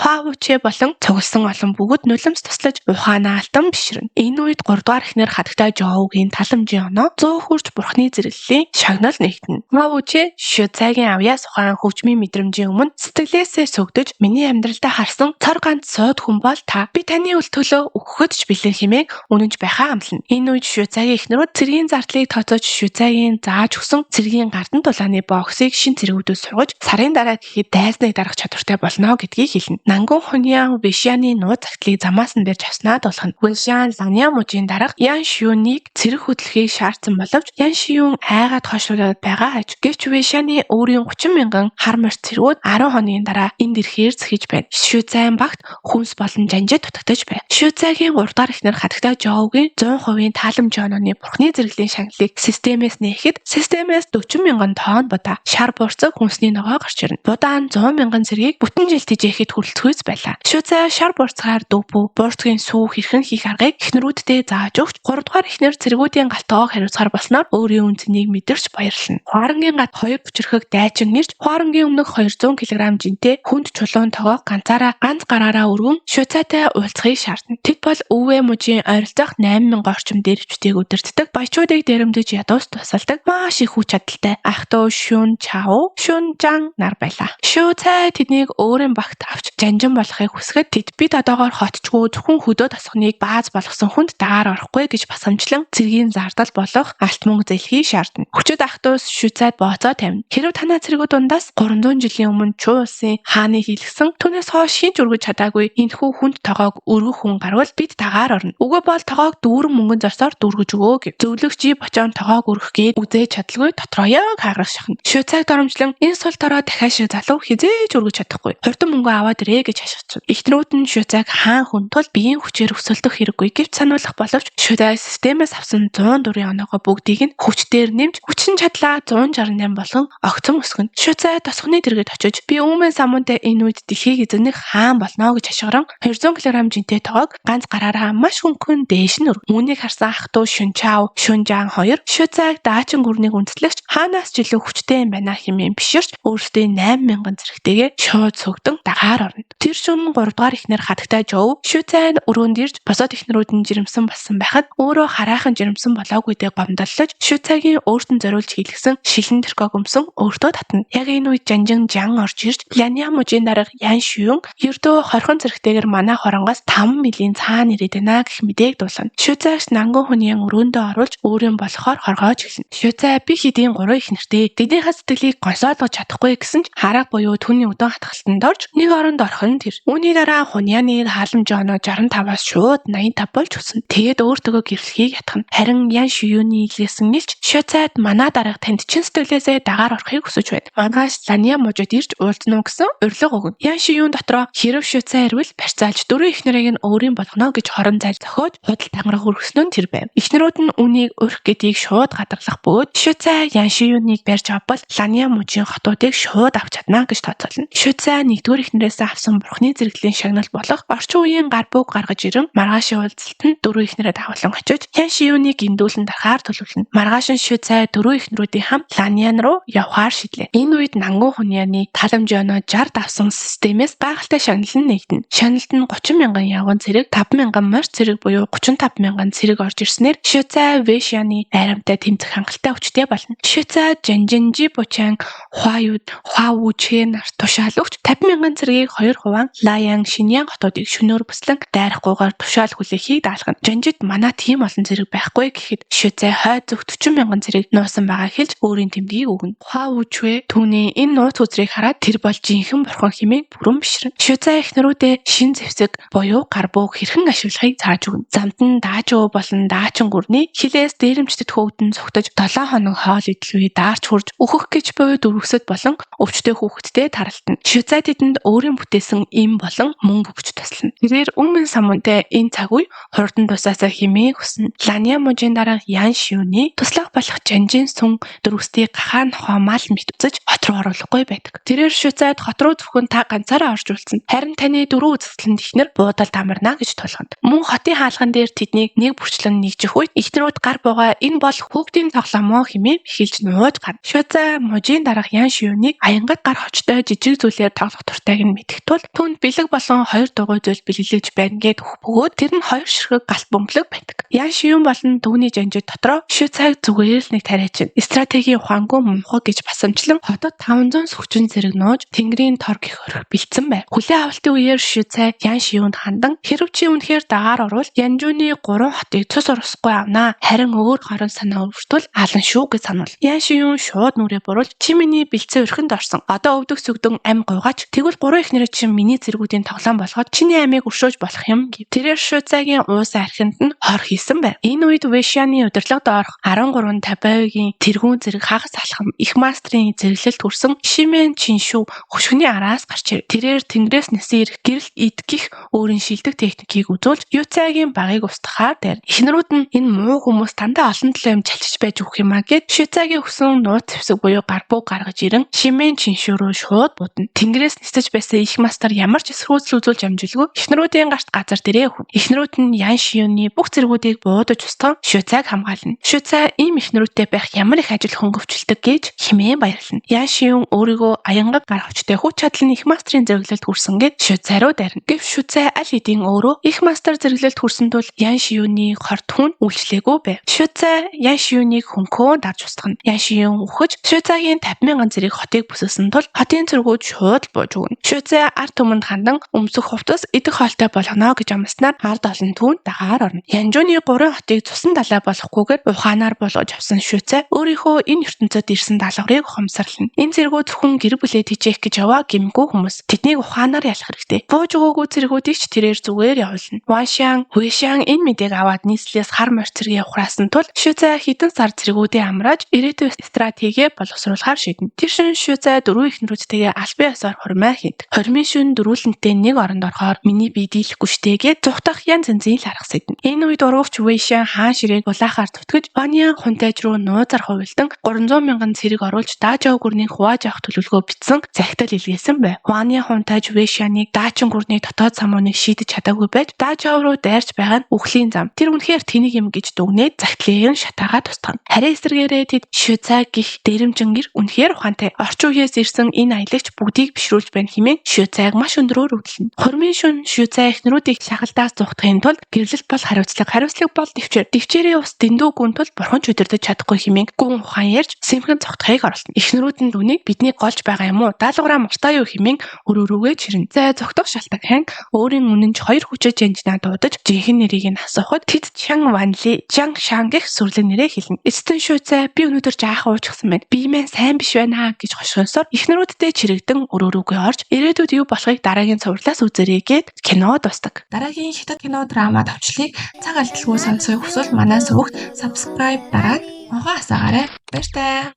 Хуавучэ болон цугласан олон бүгд нулимс туслаж ухаанаа алтан бишрэнэ. Энэ үед 3 дугаар эхнэр хадагтай Жоугийн таламжийн оноо 100 хүрч бурхны зэрэглэлийн шагнал нэгтэнэ. Хуавучэ Шүцайгийн авьяас ухаан хөгжмийн мэдрэмжийн өмнө сэтгэлээсээ сөгдөж миний амьдралдаа харсан цор ганц сууд хүн бол та. Би таны үл төлөө өгөхөд ч бэлэн хэмээн үнэнч байхаа амлана. Энэ үед Шүцайгийн эхнэрүүд цэргийн зардлыг тооцож Шүцайгийн зааж өгсөн цэргийн гардан дулааны боксыг шин цэргүүдэд сургаж сарын дараа гэхэд дайсныг дарах чадвартай болно гэдгийг хэлнэ. Нангун Хуньян Вэшяны нууц загтлыг замаас нь барьж авснаа дуулгана. Вэшян Ланя мужийн дарга Ян Шүнийг цэрэг хөдлөхийг шаардсан боловч Ян Шүн айгаад хойшлуулад байгаа аж. Гэвч Вэшяны өөрийн 30 мянган хар морь цэргүүд 10 хоногийн дараа энд ирэхээр зэхэж байна. Шүцайн багт хүнс болон жанжид дутагдаж байв. Шүцайгийн 3 дахь эхнэр хадагтай Жоугийн 100% тааламж онооны бурхны зэрэглэлийн шагналыг системээс нээхэд системээс 40 мянган тонн будаа шар буурцаг хүнсний ногоо гарч ирнэ. Будаа нь 100 мянган цэргийг бүтэн жил тэжээхэд хүрэлцгүйц байлаа. Шүцай шар буурцгаар дүүпүү буурцгийн сүү хэрхэн хийх аргыг эхнэрүүддээ зааж өгч 3 дугаар эхнэр цэргүүдийн гал тогоог хариуцахар болсноор өөрийн үн цэнийг мэдэрч баярлана. Хуарангийн гад хоёр бүчэрхэг дайчин ирж хуарангийн өмнөх 200 кг жинтэй хүнд чулуун тогоог ганцаараа ганц гараараа өргөн Шүцайтай уулзахыг шаардна. Тэд бол Өвөө мужийн ойролцоох 8000 орчим дээрвчдийг удирддаг, баячуудыг дээрэмдэж ядуус тусалдаг маш их хүч чадалтай ах トゥ Шүн Чао, Шүн Жан нар байлаа. Шүцай тэднийг өөрийн багт авч жанжин болохыг хүсгэд тэд бид одоогоор хотчгүй зөвхөн хөдөө тосгоныг бааз болгосон хүнд дагаар орохгүй гэж басамжлан цэргийн зардал болох алт мөнгө зээлхийг шаардна. Хүчит ах トゥ Шүцайд бооцоо тавина. Хэрэв танаа цэргүүд дундаас 300 жилийн өмнө Чуу улсын хааны хийлгсэн түүнээс хойш хэн ч өргөж чадаагүй энэхүү хүнд тогоог өргөх хүн гарвал бид дагаар орно. Үгүй бол тогоог дүүрэн мөнгөн зорсоор дүүргэж өгөө гэв. Зөвлөгч Бочон тогоог өргөх гээд үзээж чадалгүй дотроо яг хааграх шахна. Шүцайг доромжлон энэ сул дорой дахиад шиг залуу хизээж өргөж чадахгүй. Хурдан мөнгө аваад ирээ гэж хашгична. Эхнэрүүд нь Шүцайг хаан хүн тул биеийн хүчээр өсөлдөх хэрэггүй гэвч сануулах боловч Шүцай системээс авсан 104-ийн оноогоо бүгдийг нь хүчээр нэмж хүчин чадлаа 168 болгон огцом өсгөнө. Шүцай тосгоны дэргэд очиж би Үмэн Самуунтай энэ үед дэлхийг эзэмнэх хаан болно гэж хашгиран 200 кг жинтэй тогоог ганц гараараа маш хөнгөн дээш нь өргөнө. Үүнийг харсан ах トゥ Шүнчао, Шүнжаан хоёр Шүцайг даачин гүрнийг үндэслэгч хаанаас ч илүү хүчтэй юм байна хэмээн биширч өөрсдийн 8000 зэрэгтэйгээ шууд сөгдөн дагаар орно. Тэр шөнө 3 дугаар эхнэр хадагтай Жоу Шүцай нь өрөөнд ирж босоод эхнэрүүд нь жирэмсэн болсон байхад өөрөө хараахан жирэмсэн болоогүй дээ гомдоллож Шүцайгийн өөрт нь зориулж хийлгэсэн шилэн тэрког өмсөн өөртөө татна. Яг энэ үед Жанжин Жан орж ирж Ланя мужийн дарга Ян Шүн ердөө хорхон зэрэгтэйгэр манай хоронгоос 5 милийн цаана ирээд байна гэх мэдээг дуулгана. Шүцайгч Нангун хүнийн өрөөндөө оруулж өөрийн болохоор хоргоож эхэлнэ. Шүцай би хэдийн 3 эхнэртэй тэднийхээ сэтгэлийг гонсоолгож чадахгүй гэсэн ч хараг буюу түүний өдөн хатгалтанд орж нэг оронд орох нь тэр. Үүний дараа Хуньяны халамж оноо 65-аас шууд 85 болж өснө. Тэгээд өөртөөгөө гэрлэхийг ятгана. Харин Ян Шүюний илгээсэн нэлч Шүцайд манай дарга танд чин сэтгэлээсээ дагаар орохыг хүсэж байна. Маргааш Ланя мужид ирж уулзна уу гэсэн урилга өгнө. Ян Шүюн дотроо хэрэв Шүцай ирвэл барьцаалж дөрвөн эхнэрийг нь өөрийн болгоно гэж хорон зайл зохиож худал тангараг өргөсөн нь тэр байв. Эхнэрүүд нь үүнийг урих гэдгийг шууд гадарлах бөгөөд Шүцай Ян Шүюнийг барьж авбал Ланя мужийн хотуудыг шууд авч чадна гэж тооцоолно. Шүцай нэгдүгээр эхнэрээсээ авсан бурхны зэрэглэлийн шагнал болох орчин үеийн гар бууг гаргаж ирэн маргаашийн уулзалт нь дөрвөн эхнэрээ дагуулan очиж Ян Шүюнийг эндүүлэн дарахаар төлөвлөнө. Маргааш нь Шүцай дөрвөн эхнэрүүдийн хамт Ланян руу явахаар шидлээ. Энэ үед Нангун Хуньяны таламжийн оноо 60 давсан системээс гайхалтай шагнал нь нэгдэнэ. Шагналд нь 30 мянган явган цэрэг, 5 мянган морь цэрэг буюу 35 мянган цэрэг орж ирснээр Шүцай Вэшяны айрамтай тэмцэх хангалттай хүчтэй болно. Шүцай Жанжинжи Бучан Хуаюуд Хуавүчэ нарт тушаал өгч 50 мянган цэргийг хоёр хуваан Лаян Шиньян хотуудыг шөнөөр бүслэн дайрахгүйгээр тушаал хүлээхийг даалгана. Жанжид манай тийм олон цэрэг байхгүй гэхэд Шүцай хойд зүгт 40 мянган цэрэг нуусан байгаа хэлж өөрийн тэмдгийг өгнө. Хуавүчвэ түүний энэ нууц үзрийг хараад тэр бол жинхэнэ бурхан хэмээн бүрэн бишрэнэ. Шүцай эхнэрүүдээ шин зэвсэг буюу гар бууг хэрхэн ашиглахыг зааж өгнө. Замд нь Даажуу болон Даачин гүрний хилээс дээрэмчдэд хөөгдөн цугтаж 7 хоног хоол идэлгүй даарч хурж өөхөх гэж буй дөрвөсөд болон өвчтөй хүүхэдтэй таралтна. Шүцай тэдэнд өөрийн бүтээсэн им болон мөнгө өгч туслана. Тэрээр Үмэн Самунтай энэ цаг үе хурдан тусаасаа хэмээн хүснэ. Ланя мужийн дарга Ян Шүний туслах болох Жанжин сүн дөрвөстийг гахаа нохоо мал мэт үзэж хот руу оруулахгүй байдаг. Тэрээр Шуцайд хот руу зөвхөн та ганцаараа орж үлдсэн. Харин таны дөрвөн үзэгдэлэнд эхнэр буудалд амарна гэж тулгана. Мөн хотын хаалган дээр тэднийг нэг бүрчлэн нэгжих үед эхнэрүүд гар буугаа энэ бол хүүхдийн тоглоом хэмээн эхэлж нууж гарна. Шуцай мужийн дарга Ян Шиюныг аянгад гар хочтой жижиг зүйлээр тоглох дуртайг нь мэдэх тул түүнд бэлэг болон хоёр дугуй зүйл бэлэглэж байна гэд өгөх бөгөөд тэр нь хоёр ширхэг галт бөмбөлөг байдаг. Ян Шиюн болон түүний жанжид дотроо Шуцайг зүгээр л нэг тариачин стратегийн ухаангүй мунхаг гэж басамжлан хотод 500 сөхчин зэрэг нууж тэнгэрийн тор гэх орхи бэлдсэн байв. Хүлээн авалтын үеэр Шуцай Ян Шиюнд хандан хэрв чи үнэхээр дагаар орвол Янжууны 3 хотыг цус урсахгүй авнаа. Харин өөр хорон санаа өвөртөл алан шүү гэж сануул. Ян Шиюн шууд нүрээ буруулж чи миний бэлдсэн өрхөнд орсон. Одоо өвдөх сүгдэн ам гуйгаач. Тэгвэл 3 эхнэрээ чинь миний цэргүүдийн тоглоом болгоод чиний амийг өршөөж болох юм гэв. Тэрээр Шуцайгийн уусан архинд нь хор хийсэн байв. Энэ үед Вэшианы удирдлага доорх 13 Табайгийн тэргүүн зэрэг хагас алхам их мастрын зэрэглэлд хүрсэн Шимен Чиншүү хөшгөний араас гарч ирэв. Тэрээр тэнгэрээс нисэн ирэх гэрэл эд гих өөрийн шилдэг техникийг үзүүлж Юцайгийн багыг устгахаар дайрна. Эхнэрүүд нь энэ муу хүмүүс дандаа олон төлөө юм чалчиж байж өгөх юм а гэд Шуцайгийн өгсөн нууц зэвсэг буюу гар буу гаргаж ирэн Шимен Чиншүү рүү шууд будна. Тэнгэрээс нисэж байсан их мастер ямар ч эсэргүүцэл үзүүлж амжилгүй эхнэрүүдийн гарт газар дээрээ хүн. Эхнэрүүд нь Ян Шиюны бүх цэргүүдийг буудаж устган Шуцайг хамгаална. Шуцай ийм эхнэрүүдтэй байх ямар их ажил хөнгөвчлөдөг гэж хэмээн баярлана. Ян Шиюн өөрийгөө аянга гар хүчтэй хүч чадал нь их мастрын зэрэглэлд хүрсэн гэд Шуцай руу дайрна. Гэвч Шуцай аль хэдийн өөрөө их мастер зэрэглэлд хүрсэн тул Ян Шиюны хорт хүн үйлчлээгүй байв. Шуцай Ян Шиюныг хөнхөөн давж устгана. Ян Шиюн үхэж Шуцайгийн 50,000 зэрэг хотыг бүсэлсэн тул хотын цэргүүд шууд бууж өгнө. Шуцай ард түмэнд хандан өмсөх хувцас идэх хоолтой болгоно гэж амласнаар ард олон түүнд дагаар орно. Янжууны 3 хотыг цусан далай болохгүйгээр ухаанаар болгож авсан Шуцай өөрийнхөө энэ ертөнцөд ирсэн даалгаврыг ухамсарлана. Энэ цэргүүд зөвхөн гэр бүлээ тэжээх гэж яваа гэмгүй хүмүүс. Тэднийг ухаанаар ялах хэрэгтэй. Бууж өгөөгүй цэргүүдийг ч тэрээр зүгээр явуулна. Ваншан, Хуэшан энэ мэдээг аваад нийслэлээс хар морь цэргээ ухраасан тул Шуцай хэдэн сар цэргүүдээ амрааж ирээдүйн стратегээ боловсруулахар шийднэ. Тэр шин Шуцай дөрвөн эхнэрүүдтэйгээ албан ёсоор хурмаа хийдэг. Хормын шөнө дөрвөлнтэй нэг оронд орохоор миний бие дийлэхгүй штэ гээд зүхтах янз янзын л арга сэднэ. Энэ үед урвагч Вэйшан хаан ширээг улаахаар зүтгэж Ванян хунтайж руу нууцаар хувилдан 300,000 цэрэг оруулж Даажоо гүрнийг хувааж авах төлөвлөгөө бичсэн захидал илгээсэн байв. Ванян хунтайж Вэйшаныг Даачин гүрний дотоод самууныг шийдэж чадаагүй байж Даажоо руу дайрч байгаа нь үхлийн зам. Тэр үнэхээр тэнийг юм гэж дүгнээд захидлыг нь шатаагаад тусгана. Харин эсрэгээрээ тэд Шуцай гих дэрэмжингэр үнэхээр ухаантай. Орчин үеэс ирсэн энэ аялагч бүгдийг бишрүүлж байна хэмээн Шуцайг маш өндөрөөр үгэлнэ. Хормын шөнө Шуцай эхнэрүүдийг шахалдаас зугтахын тулд гэрлэлт бол хариуцлага, хариуцлага бол дэвчээр. Дэвчээрийн ус дэндүү гүн тул бурхан ч удирдах чадахгүй хэмээн гүн ухаан ярьж сэмхэн зугтахыг оролдоно. Эхнэрүүд нь түүнийг бидний голж байгаа юм уу? Даалгавраа мартаа юу хэмээн өрөөрөөгөө чирнэ. Зай зугтах шалтаг хан өөрийн үнэнч хоёр хүчээ жанжнаа дуудаж жинхэнэ нэрийг нь асуухад тэд Чан Ванли, Жан Шан гэх сүрлэг нэрээ хэлнэ. Эцэст нь Шуцай би өнөөдөр жаахан уучсан байна. Би маань сайн биш байна гэж хошигносоор эхнэрүүдтэй чирэгдэн өрөөрөөгөө орж ирээдүйд юу болохыг дараагийн цувралаас үзээрэй гэд кино дуустдаг. Дараагийн хятад кино драма товчлыг цаг алдалгүй сонсохыг хүсвэл манай сувагт subscribe дараад нохоо асаагаарай. Баяртай.